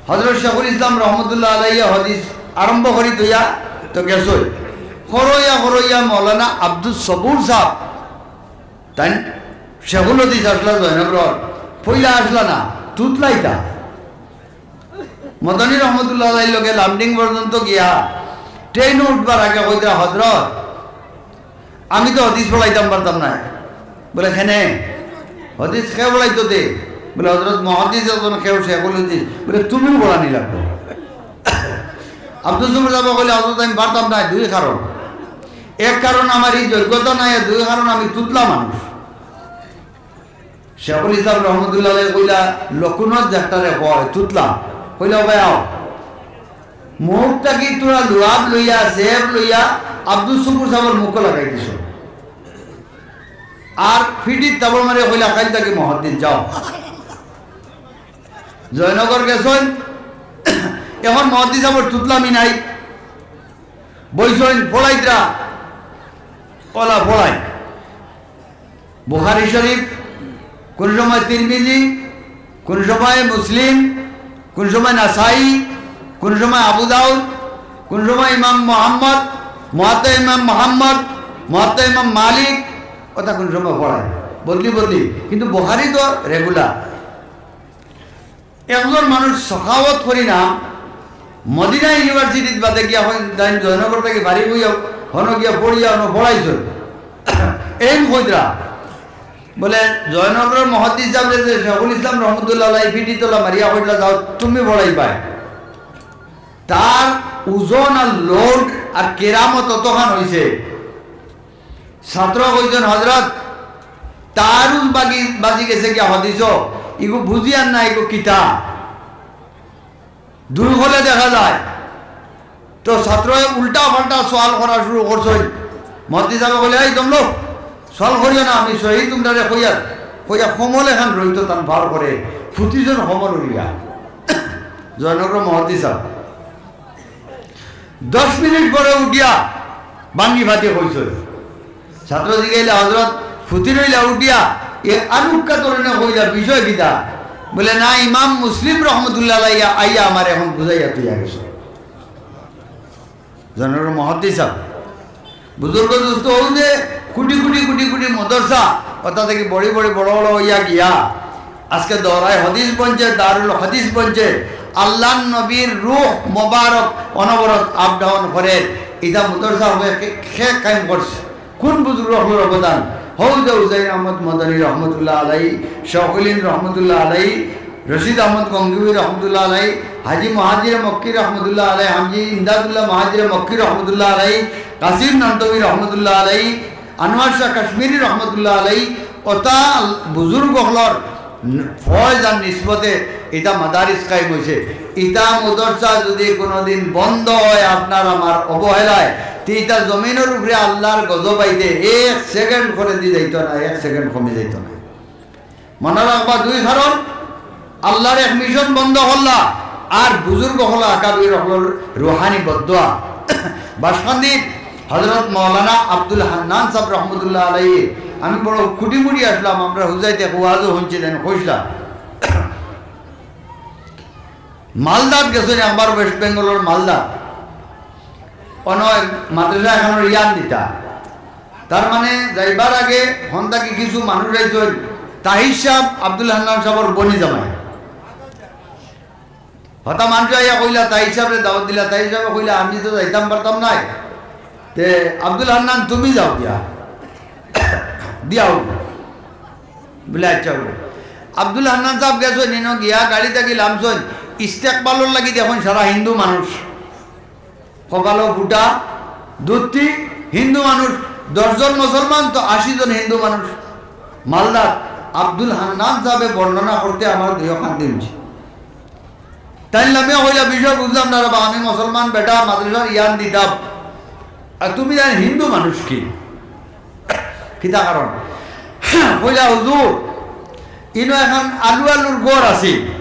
হজরত শেখুল ইসলাম রহমতুল্লাহ আলাইহি হাদিস আরম্ভ করি তুইয়া তো গেছই। করইয়া করইয়া মৌলানা আব্দুস সবুর সাব, তাইন শেখুল হাদিস আছলা জয়নগরর, পয়লা আছলা না, তুতলাইতা। মদনী রহমতুল্লাহ আলাইহির লগে লামডিং পর্যন্ত গিয়া ট্রেইনো উঠবার আগে কইতরা, "হজরত, আমি তো হাদিস পড়াইতাম পারতাম নায়।" বলে, "কেনে? হাদিস কে পড়াইতো তে?" বলে, "হজরত, মুহাদ্দিস একজন কেউ শেখুল হাদিস।" বলে, "তুমিও পড়ানি লাগবো।" আব্দুস সবুর সাবে কইলা, "হজরত, আমি পারতাম নায়, দুই কারণ। এক কারণ আমার ই যোগ্যতা নাই, আর দুই কারণ আমি তুতলা মানুষ।" শেখুল ইসলাম রহমতুল্লাহ আলাইহি কইলা, "লকুনত যেটারে কয়, তুতলা।" কইলা, "ভাই আও।" মুখ থাকি তুরা লুয়াব লইয়া, সেব লইয়া আব্দুস সবুর সাবর মুখো লাগাই দিছো। আর ফিটিত থাবড় মারি কইলা, "কাইল থাকি মুহাদ্দিস, যাও।" জয়নগর গেছইন, এখন মুহাদ্দিস সাবর তুতলামি নাই। বইছইন, পড়াইতরা, অলা পড়াই। বুখারী শরীফ, কোন সময় তিরমিজি, কোন সময় মুসলিম, কোন সময় নাসাই, কোন সময় আবু দাউদ, কোন সময় ইমাম মুহাম্মদ, মুওয়াত্তা ইমাম মুহাম্মদ, মুওয়াত্তা ইমাম মালিক, অতা কোন সময় পড়ায়, বদলি বদলি, কিন্তু বুখারী তো রেগুলার। একজন মানুষ সখাওত করি না, মদিনা ইউনিভার্সিটিত বাদে গিয়া হয়, তাইন জয়নগর থাকি বাড়ি হইয়া, হনো গিয়া পড়িয়া, হনো পড়াইছইন। এইন কইতরা। বলে, জয়নগরর মুহাদ্দিস সাবরে যে শেখুল ইসলাম রহমতুল্লাহ আলাইহি ফিটিত তলা মারিয়া কইতলা, "যাও, তুমি পড়াইবায়।" তার ওজন আর লোড আর কেরামত অতখান অইছে। ছাত্র কইছইন, "হজরত, তারুজ বাগি-, বাজি গেছে গিয়া হাদিসো, ইগু বুঝিয়ার না, ইগু কিতা?" দুই হলে দেখা যায়। তো ছাত্রয়ে উল্টা পাল্টা সওয়াল করা শুরু করছইন। মুহাদ্দিস সাবে কইলা, "এই দমলো, সওয়াল করিও না, আমি সহি তুমরারে কইয়ার।" কইয়া কমল এখান রইতো তান বার করে, ফুতিজন কমল উড়িয়া। জয়নগর মুহাদ্দিস সাব। দশ মিনিট পরে উঠিয়া ভাঙ্গি ফাটি কইছইন। ছাত্র জিগাইলা, "হজরত, ফুতি রইলা উঠিয়া, এ আনুক্কা ধরনে কইলা, বিষয় কিতা?" বলে, "না, ইমাম মুসলিম রহমতুল্লাহ আলাইহি আইয়া আমার এখন বুঝাইয়া তুইয়া গেছো।" জয়নগর মুহাদ্দিস সাব। বুজুর্গ দোস্ত, অউ যে কোটি কোটি কোটি কোটি মাদ্রাসা, অতা থাকি বড়ি বড়ি বড় বড় অইয়া গিয়া, আজকে দরায়ে হাদিস বনছে, দারুল হাদিস বনছে, আল্লাহর নবীর রুহ মোবারক অনবরত আপ ডাউন করে, ইতা মাদ্রাসা হবে কে, কে কায়েম করছে? কোন বুজুর্গ অকলর অবদান? হউ যে হুসাইন আহমদ মদনী রহমতুল্লাহ আলাইহি, শাহ কলিল রহমতুল্লাহ আলাইহি, রশিদ আহমদ গঙ্গুহি রহমতুল্লাহ আলাইহি, হাজী মুহাজিরে মক্কি রহমতুল্লাহ আলাইহি, হাজী ইমদাদুল্লাহ মুহাজিরে মক্কি রহমতুল্লাহ আলাইহি, কাসিম নানতবী রহমতুল্লাহ আলাইহি, আনোয়ার শাহ কাশ্মীরি রহমতুল্লাহ আলাইহি, অতা বুজুর্গ অকলর ফয়েজ আর নিসবতে ইতা মাদারিস কায়েম অইছে। ইতা মাদ্রাসা যুদি কুনুদিন বন্ধ অয় আপনার আমার অবহেলায়, তে ইতা জমিনর উপরে আল্লাহর গজব আইতে এক সেকেন্ড করেদি যাইতো নায়, এক সেকেন্ড কমি যাইতো নায়। মনো রাখবা, দুই কারণ, আল্লাহর এক মিশন বন্ধ করলা, আর বুজুর্গ অকল আকাবির অকলর রুহানি বদদোয়া। বাসকান্দির হজরত মৌলানা আব্দুল হান্নান সাব রহমতুল্লাহ আলাইহি, আমি বড় খুটিমুটি আছলাম, আমরা হুজাইতে ওয়াজও হুনছি, দেন কইছলা। মালদাত গেছইন, আমার ওয়েস্ট বেঙ্গলর মালদাত। অনো মাদ্রাসা এখানোর ইয়ান দিতা। তার মানে যাইবার আগে হন থাকি কিছু মানুষ আইছইন, তাহির সাব আব্দুল হান্নান সাবর বনি জামাই। হতা মানুষ আইয়া কইলা, তাহির সাবরে দাওয়াত দিলা, তাহির সাবে কইলা, "আমি তো যাইতাম পারতাম নায়, তে আব্দুল হান্নান তুমি যাও গিয়া, দিয়াও।" বলে, "আচ্ছা।" বলে, আব্দুল হান্নান সাব গেছইন, ইনো গিয়া গাড়ি থাকি লামছইন, ইস্তেকবালর লাগি দেখইন সারা হিন্দু মানুষ। কপালো ফুটা, ধুতি, হিন্দু মানুষ, দশ জন মুসলমান তো আশি জন হিন্দু মানুষ। মালদাত আব্দুল হান্নান সাবে বর্ণনা করতে আমার দুইও কান্দি উঠছে। তাইন লামিয়া কইলা, "বিষয় বুঝলাম না রে বা, আমি মুসলমান বেটা, মাদ্রাসার ইয়ান দিতাম, আর তুমি জানি হিন্দু মানুষ কি?" কিতা কারণ? কইলা, "হুজুর, ইনো এখন আলু আলুর ঘর আছিল।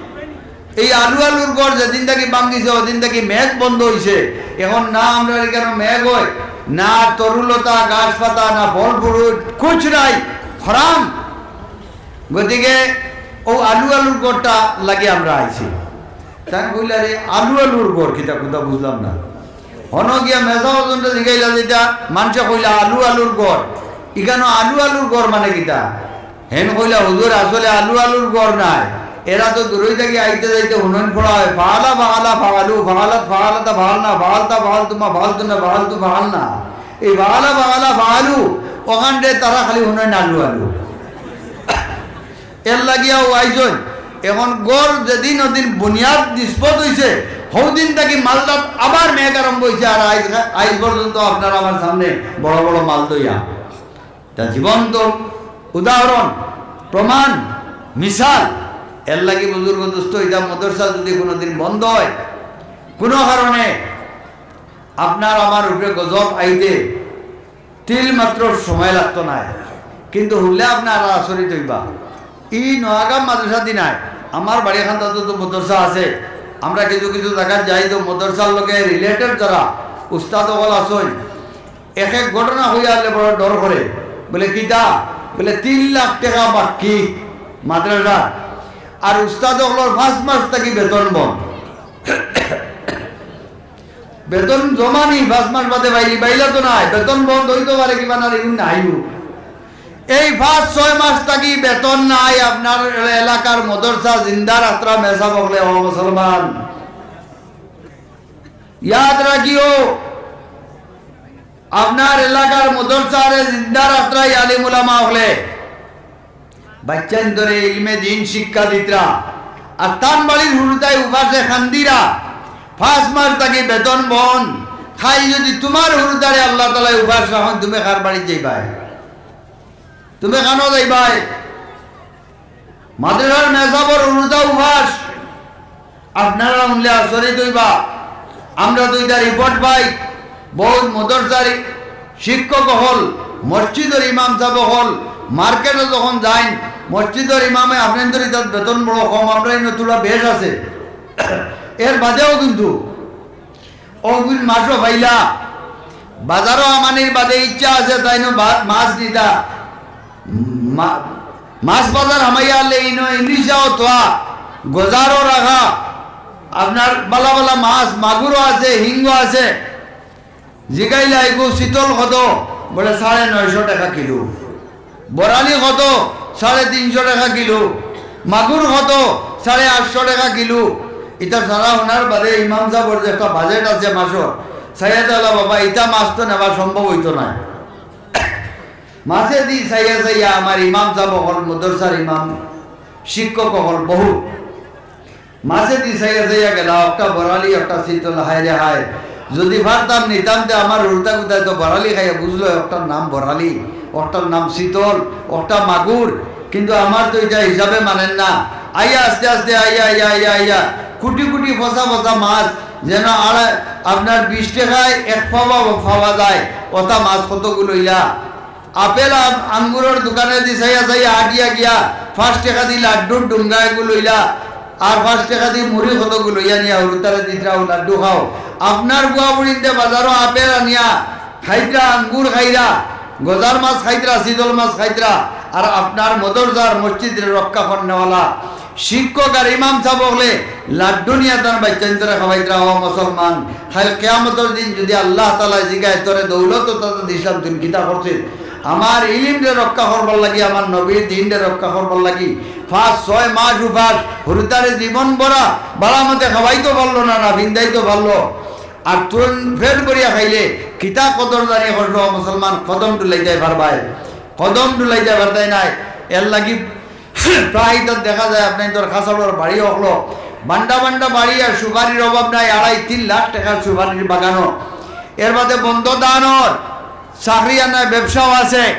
এই আলু আলুর ঘর যেদিন থাকি ভাঙ্গিছে, ওদিন থাকি মেঘ বন্ধ অইছে। এখন না আমরার ইখানো মেঘ অয়, না তরুলতা, গাছ পাতা, না ফল ফ্রুট, কুছ নাই, খরাং। গতিকে অউ আলু আলুর ঘরটা লাগি আমরা আইছি।" তাইন কইলা, "রে, আলু আলুর ঘর কিতা, কুন্তা বুঝলাম না।" হনো গিয়া মেসাব অজনরে জিগাইলা যেটা, মানষে কইলা আলু আলুর ঘর। ইখানো আলু আলুর ঘর মানে কিতা? হেন কইলা, "হুজুর, আসলে আলু আলুর ঘর নায়, এরা তো দূরই থাকি আইতে যাইতে হুনইন পড়া অয়, ফাআলা, ফাআলা, ফাআলু, ফাআলাত, ফাআলাতা, ফাআলনা, ফাআলতা, ফাআলতুমা, ফাআলতুন্না, ফাআলতু, ফাআলনা।" এই ফাআলা, ফাআলা, ফাআলু, অখানরে তারা খালি হুনইন আলু আলু। এর লাগিয়াও আইছইন। এখন ঘর যেদিন ওদিন বুনিয়াদ নিষ্পত অইছে, হউদিন থাকি মালদাত আবার মেঘ আরম্ভ অইছে, আর আইজ, আইজ পর্যন্ত আপনারা আমার সামনে বড় বড় মাল দইয়া। তা জীবন্ত উদাহরণ, প্রমাণ, মিসাল। এর লাগি বুজুর্গ দোস্ত, ইটা মাদ্রাসা যদি কোনোদিন বন্ধ অয়, কোনো কারণে আপনার আমার উপরে গজব আইতে তিল মাত্র সময় লাগতো নায়, কিন্তু হুনলে আপনারা আচরিত অইবা। ই নোয়াগাম মাদ্রাসা দি নায়, আমার বাড়ি খান্দাত তো মাদ্রাসা আছে, আমরা কিছু কিছু জাগাত যাই তো মাদ্রাসার লগে রিলেটেড যারা উস্তাদ অকল আছইন, এক এক ঘটনা কইয়া আনলে বড় ডর করে, বলে, "কিতা?" বলে, "তিন লাখ টেকা বাক্কি মাদ্রাসা, আর উস্তাদ অকলর পাঁচ মাস থাকি বেতন বন্ধ।" বেতন জমা নি, পাঁচ মাস বাদে পাইলি, পাইলা তো নায়, বেতন বন্ধ অইতো পারে কিবা না, এগুন নাইও। এই পাঁচ ছয় মাস থাকি বেতন নাই, আপনার এলাকার মাদ্রাসা জিন্দা রাখতা মেসাব অকলে, ও মুসলমান, ইয়াদ রাখিও, আপনার এলাকার মাদ্রাসারে জিন্দা রাখতা আলিম উলামা অকলে। বাইচ্চাইন্তরে ইলমে দিন শিক্ষা দিতরা। আর তান বাড়ির হুরুতায় উপাসে কান্দিরা, পাঁচ মাস থাকি বেতন বন্ধ। কাইল যদি তুমার হুরুতারে আল্লাহ তাআলায় উপাস রাখইন, তুমি কার বাড়িত যাইবায়? তুমি কানো যাইবায়? মাদ্রাসার মেসাবর হুরুতা উপাস। আপনারা হুনলে আচরিত অইবা। আমরা তো ইটা রিপোর্ট পাই, বউত মাদ্রাসার শিক্ষক অকল, মসজিদর ইমাম সাব অকল, মার্কেটো যখন যাইন, মসজিদর ইমামে আপনাইন্তর ইতাত বেতন বড় কম, আমরা ইনো তুলা বেশ আছে। এর বাদেও কিন্তু অগুইন মাছও পাইলা, বাজারো আমানির বাদে ইচ্ছা আছে তাইন বা-, মাছ নিতা। মা-, মাছ বাজার হামাইয়া আনলে ইনো ইলিশাও থোয়া, গজারও রাখা, আপনার বালা বালা মাছ, মাগুরও আছে, হিঙ্গও আছে। জিগাইলা, "এগু চিতল কত?" বলে, "সাড়ে নয়শো টেকা কিলো।" বরালি কত? সাড়ে তিনশো টেকা কিলো। মাগুর কত? সাড়ে আটশো টেকা কিলো। ইতা সারা হুনার বাদে ইমাম সাবর যে একটা বাজেট আছে মাসর, চাইয়া দেখলা, "বাবা, ইতা মাছ তো নেওয়া সম্ভব অইতো নায়।" মাছেদি চাইয়া চাইয়া আমার ইমাম সাব অকল, মাদ্রাসার ইমাম, শিক্ষক অকল বহুত। মাছেদি চাইয়া চাইয়া গেলা, একটা বরালি, একটা চিতল, হায় রে হায়। যদি পারতাম নিতাম, তে আমার হুরুতা গুতায় তো বরালি খাইয়া বুঝলো, একটার নাম বরালি, একটার নাম চিতল, একটা মাগুর। কিন্তু আমার তো ইটা হিসাবে মানের না। আইয়া আস্তে আস্তে আইয়া, আইয়া, আইয়া, আইয়া, কুটি কুটি ফসা ফসা মাছ, যেন আর আপনার বিশ টেকায় এক পাওয়া পাওয়া যায়, অতা মাছ কতগুলো ইলা। আপেল আম-, আঙ্গুরর দোকানেদি চাইয়া চাইয়া আটিয়া গিয়া পাঁচ টেকাদি লাড্ডুর ডুঙ্গা এগু লইলা, আর পাঁচ টেকাদি মুড়ি কতগু লইয়া নিয়া হুরুতারে দিতরা, "লাড্ডু খাও।" আপনার বুয়া বুড়িন্তে বাজারো আপেল আনিয়া খাইতরা, আঙ্গুর খাইরা, গজার মাছ খাইতরা, চিতল মাছ খাইতরা, আর আপনার মাদ্রাসার মসজিদরে রক্ষা করনেওয়ালা শিক্ষক আর ইমাম সাব অকলে লাড্ডু নিয়া তান বাইচ্চাইন্তরে খাওয়াইতরা। ও মুসলমান, কাইল কিয়ামতর দিন যদি আল্লাহ তাআলায় জিগায়, "তোরে দৌলত তো দিছলাম, তুই কিতা করছিস?" আমার ইলিমরে রক্ষা করবার লাগি, আমার নবীর দিনরে রক্ষা করবার লাগি, পাঁচ ছয় মাস উপাস, হুরুতারে জীবন ভরা বালা মতে খাওয়াইতো পারলো না, না ফিন্দাইতো পারলো, আর তুন ফেট ভরিয়া খাইলে কিতা কদরদানি করলো মুসলমান, কদম ডুলাই যায় পারবায়, কদম ডুলাই যায় পারতায় নায়। এর লাগি প্রায় তো দেখা যায় আপনাইন্তর খাসাড়র বাড়ি অকলো, বান্ডা বান্ডা বাড়ি, আর সুপারির অভাব নাই, আড়াই তিন লাখ টেকার সুপারির বাগানো। এর বাদে বন্ধ দানর চাকরি আর নাই, ব্যবসাও আছে,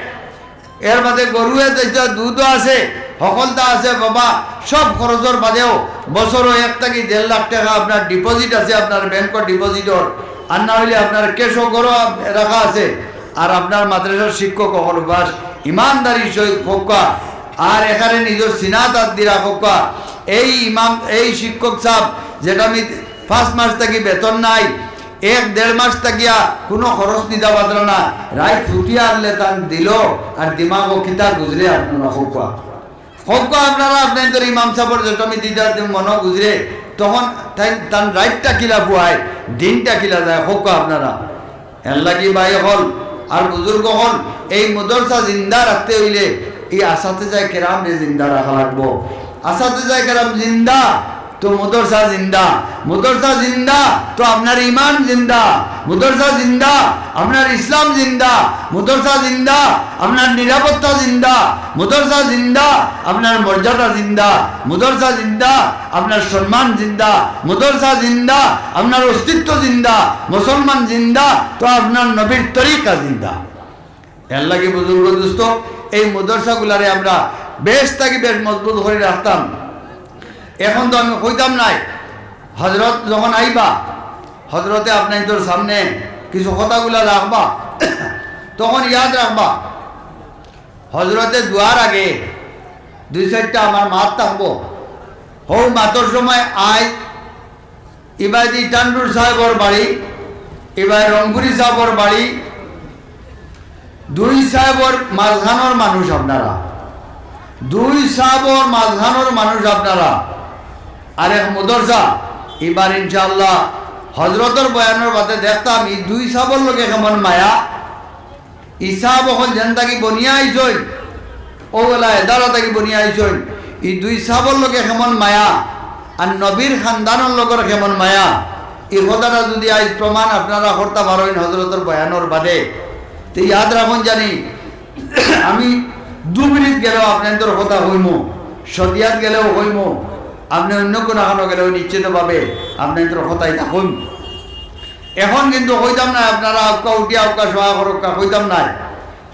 এর বাদে গরুয়ে দুইটা দুধও আছে, হকলতা আছে বাবা। সব খরচর বাদেও বছরো এক থাকি দেড় লাখ টেকা আপনার ডিপোজিট আছে, আপনার ব্যাংকর ডিপোজিটর, আর না অইলে আপনার ক্যাশও ঘরো রাখা আছে। আর আপনার মাদ্রাসার শিক্ষক অকল উপাস ইমানদারির সহিত খোকা, আর এখানে নিজর সিনাত আত দি রাখোকা। এই ইমাম, এই শিক্ষক সাব, যেটা আমি পাঁচ মাস থাকি বেতন নাই, এক দেড় মাস থাকিয়া কোনো খরচ নিতা পাররা না, রাইত ফুটিয়া আনলে তান দিল আর দিমাগো কিতা গুজরে আপনারা খোকা। খোকা আপনারা আপনাইন্তর ইমাম সাবর যেটা আমি দিদার মনো গুজরে, তখন তাইন তান রাইতটা কিলা পুয়ায়, দিনটা কিলা যায়, কউক্কা আপনারা। এরলাগি ভাই অকল আর বুজুর্গ অকল, এই মাদ্রাসা জিন্দা রাখতে অইলে এই আসাতেজায়ে কেরামরে জিন্দা রাখা লাগবো। আসাতেজায়ে কেরাম জিন্দা, তো মাদ্রাসা জিন্দা। মাদ্রাসা জিন্দা, তো আপনার ইমান জিন্দা। মাদ্রাসা জিন্দা, আপনার ইসলাম জিন্দা। মাদ্রাসা জিন্দা, আপনার নিরাপত্তা জিন্দা। মাদ্রাসা জিন্দা, আপনার মর্যাদা জিন্দা। মাদ্রাসা জিন্দা, আপনার সম্মান জিন্দা। মাদ্রাসা জিন্দা, আপনার অস্তিত্ব জিন্দা। মুসলমান জিন্দা, তো আপনার নবীর তরিকা জিন্দা। এরলাগি বুজুর্গ দোস্ত, এই মাদ্রাসাগুলারে আমরা বেশ থাকি বেশ মজবুত করি রাখতাম। এখন তো আমি কইতাম নায়, হজরত যখন আইবা, হজরতে আপনাইনতর সামনে কিছু কথাগুলা রাখবা, তখন ইয়াদ রাখবা, হজরতে দুয়ার আগে দুই চাইরটা আমার মাত থাকবো। হউ মাতর সময় আই, ইবায়দি টান্ডুর সাহেবর বাড়ি, ইবায় রংপুরি সাহেবর বাড়ি, দুই সাহেবর মাঝখানোর মানুষ আপনারা, দুই সাহেবর মাঝখানোর মানুষ আপনারা। আর এক মাদ্রাসা, ইবার ইনশাআল্লাহ হজরতর বয়ানর বাদে দেখতাম, ই দুই সাহেবর লগে কেমন মায়া, ই সাহেব অকল যেন থাকি বনিয়া আইছইন, অউ এলা এদারা থাকি বনিয়া আইছইন, ই দুই সাহেবর লগে কেমন মায়া, আর নবীর খানদানর লগর কেমন মায়া, ই কথাটা যুদি আইজ প্রমাণ আপনারা করতা পারইন হজরতর বয়ানর বাদে, তে ইয়াদ রাখইন জানি, আমি দু মিনিট গেলেও আপনাইনতর কথা কইমু, সদিয়াত গেলেও কইমু, আপনে অন্য কুনু খানো গেলেও নিশ্চিতভাবে আপনাইনতর কথা ইতা কইমু। এখন কিন্তু কইতাম নায়, আপনারা আউক্কা উঠিয়া আউক্কা সভা করউক্কা কইতাম নায়।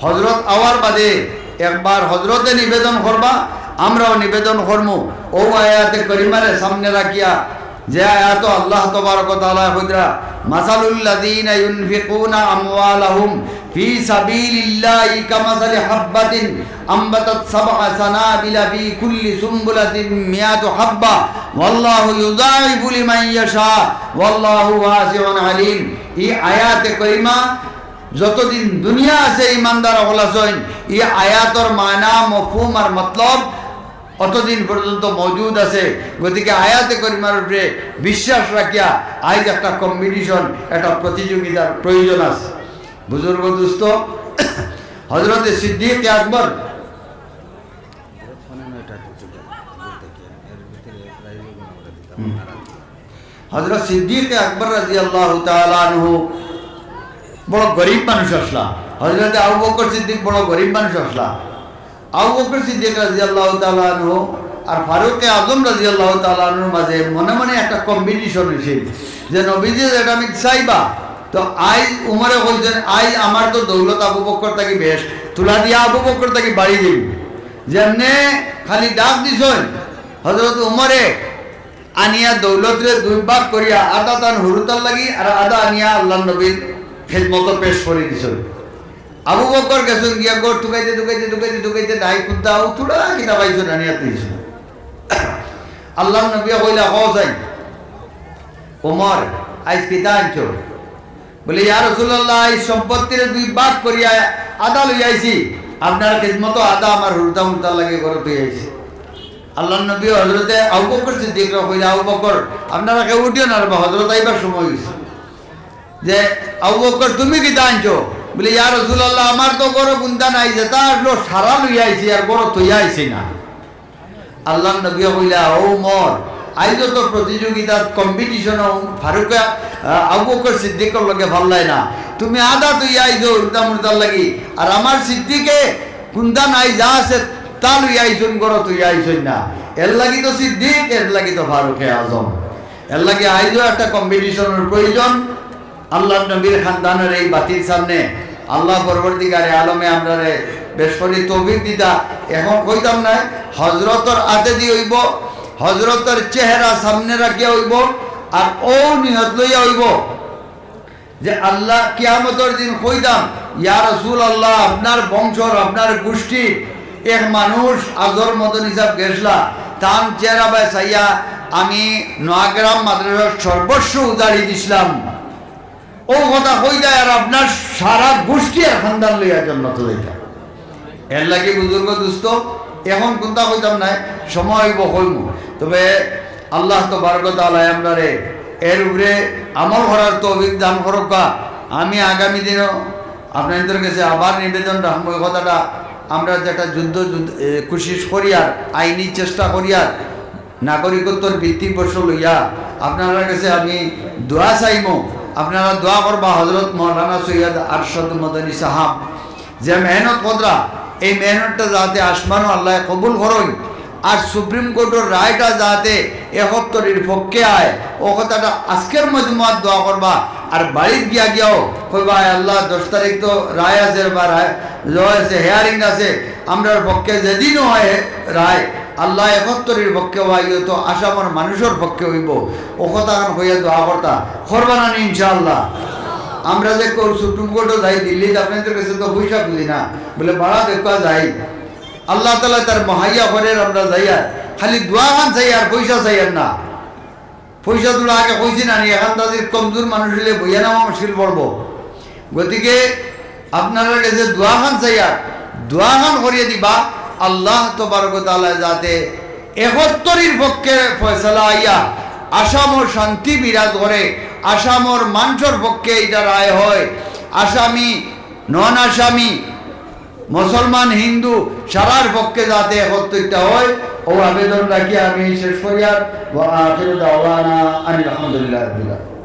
হজরত আওয়ার বাদে একবার হজরতে নিবেদন করবা, আমরাও নিবেদন করমু। অউ আয়াতে করিমারে সামনে রাখিয়া, যে আয়াতো আল্লাহ তবারক ওয়া তাআলা কইরা, "মাসালুল্লাযীনা ইউনফিকুনা আমওয়ালাহুম ফি সাবিলিল্লাহি কামাসালি হাব্বাতিন আম্বাতাত সাবআ সানাবিলা ফি কুল্লি সুমবুলাতিন মিয়াতু হাব্বা, ওয়াল্লাহু ইউযাইফু লিমান ইয়াশা, ওয়াল্লাহু ওয়াসিউন আলিম।" ই আয়াতে করিমা যতদিন দুনিয়া আছে, ইমানদার অকল আছইন, ই আয়াতর মানা, মফহুম আর মতলব অতদিন পর্যন্ত মজুদ আছে। গতিকে আয়াতে করিমার উপরে বিশ্বাস রাখিয়া আইজ একটা কম্পিটিশন, একটা প্রতিযোগিতার প্রয়োজন আছে। বুজুর্গ দোস্ত, হজরতে সিদ্দিক আকবর, হুম। হজরত সিদ্দিক আকবর রাদিয়াল্লাহু তাআলা আনহু বড় গরিব মানুষ আছলা। হজরতে আবু বকর সিদ্দিক বড় গরিব মানুষ আছলা। আবু বকর সিদ্দিক রাদিয়াল্লাহু তাআলা আনহু আর ফারুকে আজম রাদিয়াল্লাহু তাআলা আনহুর মাঝে মনে মনে একটা কম্পিটিশন অইছিল যে নবীজি যেটা আমি চাইবা, তো আইজ উমরে কইছইন, "আইজ আমার তো দৌলত আবু বকর থাকি বেশ, তুলা দিয়া আবু বকর থাকি বাড়ি দিবি।" যেমনে খালি ডাক দিছইন, হজরত উমরে আনিয়া দৌলতরে দুই ভাগ করিয়া আধা তান হুরুতার লাগি আর আধা আনিয়া আল্লাহর নবীর খেদমতো পেশ করি দিছইন। আবু বকর গেছইন গিয়া ঘর তুকাইতে, তুকাইতে, তুকাইতে, তুকাইতে, নাই কুন্তা, অউ থুড়া কিতা পাইছইন আনিয়া থইছইন। আল্লাহর নবী কইলা, "কও চাই, ওমর, আইজ কিতা আনছো?" বলে, "ইয়া রাসূলুল্লাহ, এই সম্পত্তিরে দুই ভাগ করিয়া আধা লইয়া আইছি, আপনার খেদমতো আধা আমার হুরুতা মুরুতার লাগি ঘরো থইয়া আইছি।" আল্লাহর নবী হজরতে আবু বকর সিদ্দিকরে কইলা, "আবু বকর, আপনারা কেউ উঠিও না রে বা, হজরত আইবার সময় অইছে।" যে, "আবু বকর, তুমি কিতা আনছো?" বলে, "ইয়া রাসূলুল্লাহ, আমার তো ঘরো কুন্তা নাই, যেটা আছলো সারা লইয়া আইছি, আর ঘরো থইয়া আইছি না।" আল্লাহর নবী কইলা, "ও উমর, আইজ তো প্রতিযোগিতাত, কম্পিটিশনো ফারুকে, আহ, আবু বকর সিদ্দিকর লগে পারলায় না। তুমি আধা থইয়া আইছো হুরুতা মুরুতার লাগি, আর আমার সিদ্দিকে কুন্তা নাই, যা আছে তা লইয়া আইছইন, ঘরো থইয়া আইছইন না। এর লাগি তো সিদ্দিক, এর লাগি তো ফারুকে আজম। এর লাগি আইজও একটা কম্পিটিশনর প্রয়োজন।" আল্লাহর নবীর খানদানর এই বাতির সামনে আল্লাহ পরবর্তীকালে আলমে আমরারে বেশ করি তৌফিক দিতা। এখন কইতাম নায়, হজরতর আতেদি অইবো, হজরতর চেহারা সামনে রাখিয়া অইবো, আর অউ নিয়ত লইয়া অইবো যে আল্লাহ কিয়ামতর দিন কইতাম, "ইয়া রাসূলুল্লাহ, আপনার বংশর, আপনার গোষ্ঠীর এক মানুষ আজর মদন হিসাব গেছলা, তান চেহারা বায় চাইয়া আমি নোয়াগ্রাম মাদ্রাসার সর্বস্ব উজাড়ি দিছলাম।" অউ কথা কইতায় আর আপনার সারা গোষ্ঠী আর খানদান লইয়া জন্নতো যাইতা। এর লাগি বুজুর্গ দোস্ত, এখন কুন্তা কইতাম নায়, সময় অইবো কইমু। তবে আল্লাহ তবারক ওয়া তাআলায় আমরারে এর উপরে আমল করার তৌফিক দান করউক্কা। আমি আগামী দিনও আপনাইন্তর গেছে আবার নিবেদন রাখমু, এই কথাটা আমরা যে একটা যুদ্ধ, যুদ্ধ, এ, কুশিশ করিয়ার, আইনি চেষ্টা করিয়ার, নাগরিকত্বর ভিত্তি প্রশ্ন লইয়া আপনারার গেছে আমি দোয়া চাইমু। আপনারা দোয়া করবা হযরত মাওলানা সৈয়দ আরশাদ মদনী সাহাব যে মেহনত কররা, এই মেহনতটা যাতে আসমানো আল্লায় কবুল করইন, আর সুপ্রিম কোর্টর রায়টা যাতে একাত্তরির পক্ষে আয়, অউ কথাটা আজকের মজমাত দোয়া করবা। আর বাড়িত গিয়া গিয়াও কইবা, "আয় আল্লাহ, দশ তারিখ তো রায় আছে বা রায়, ল আছে, হিয়ারিং আছে, আমরার পক্ষে যেদিনও অয় রায়, আল্লাহ একাত্তরির পক্ষে অইবো, তো আসামর মানুষর পক্ষে অইবো।" অউ কথাখান কইয়া দোয়া করতা, করবা না নি ইনশাআল্লাহ? আমরা যে কো-, সুপ্রিম কোর্টও যাই দিল্লিত, আপনাইন্তর গেছে তো পয়সা খুজি না, বলে ভাড়া দেখবা যাই। আল্লাহ তাআলায় তার মুহাইয়া করের, আমরা যাইয়ার, খালি দোয়াখান চাইয়ার, পয়সা চাইয়ার না। পয়সা তুলা আগে কইছি না নি, অখন তাদের কমজোর মানুষ অইলে বইয়া নেওয়া মুশকিল পড়বো। গতিকে আপনারার গেছে দোয়াখান চাইয়ার, দোয়াখান করিয়া দিবা, আল্লাহ তবারক ওয়া তাআলায় যাতে একাত্তরির পক্ষে ফয়সালা আইয়া আসামো শান্তি বিরাজ করে, আসামর মানষর পক্ষে ইটা রায় হয়, আসামি, নন আসামি, মুসলমান, হিন্দু, সারার পক্ষে যাতে একত্রিত হয়, অউ আবেদন রাখিয়া আমি শেষ করিয়ার। ওয়া আখিরু দাওয়ানা আনিল হামদুলিল্লাহি রাব্বিল আলামিন।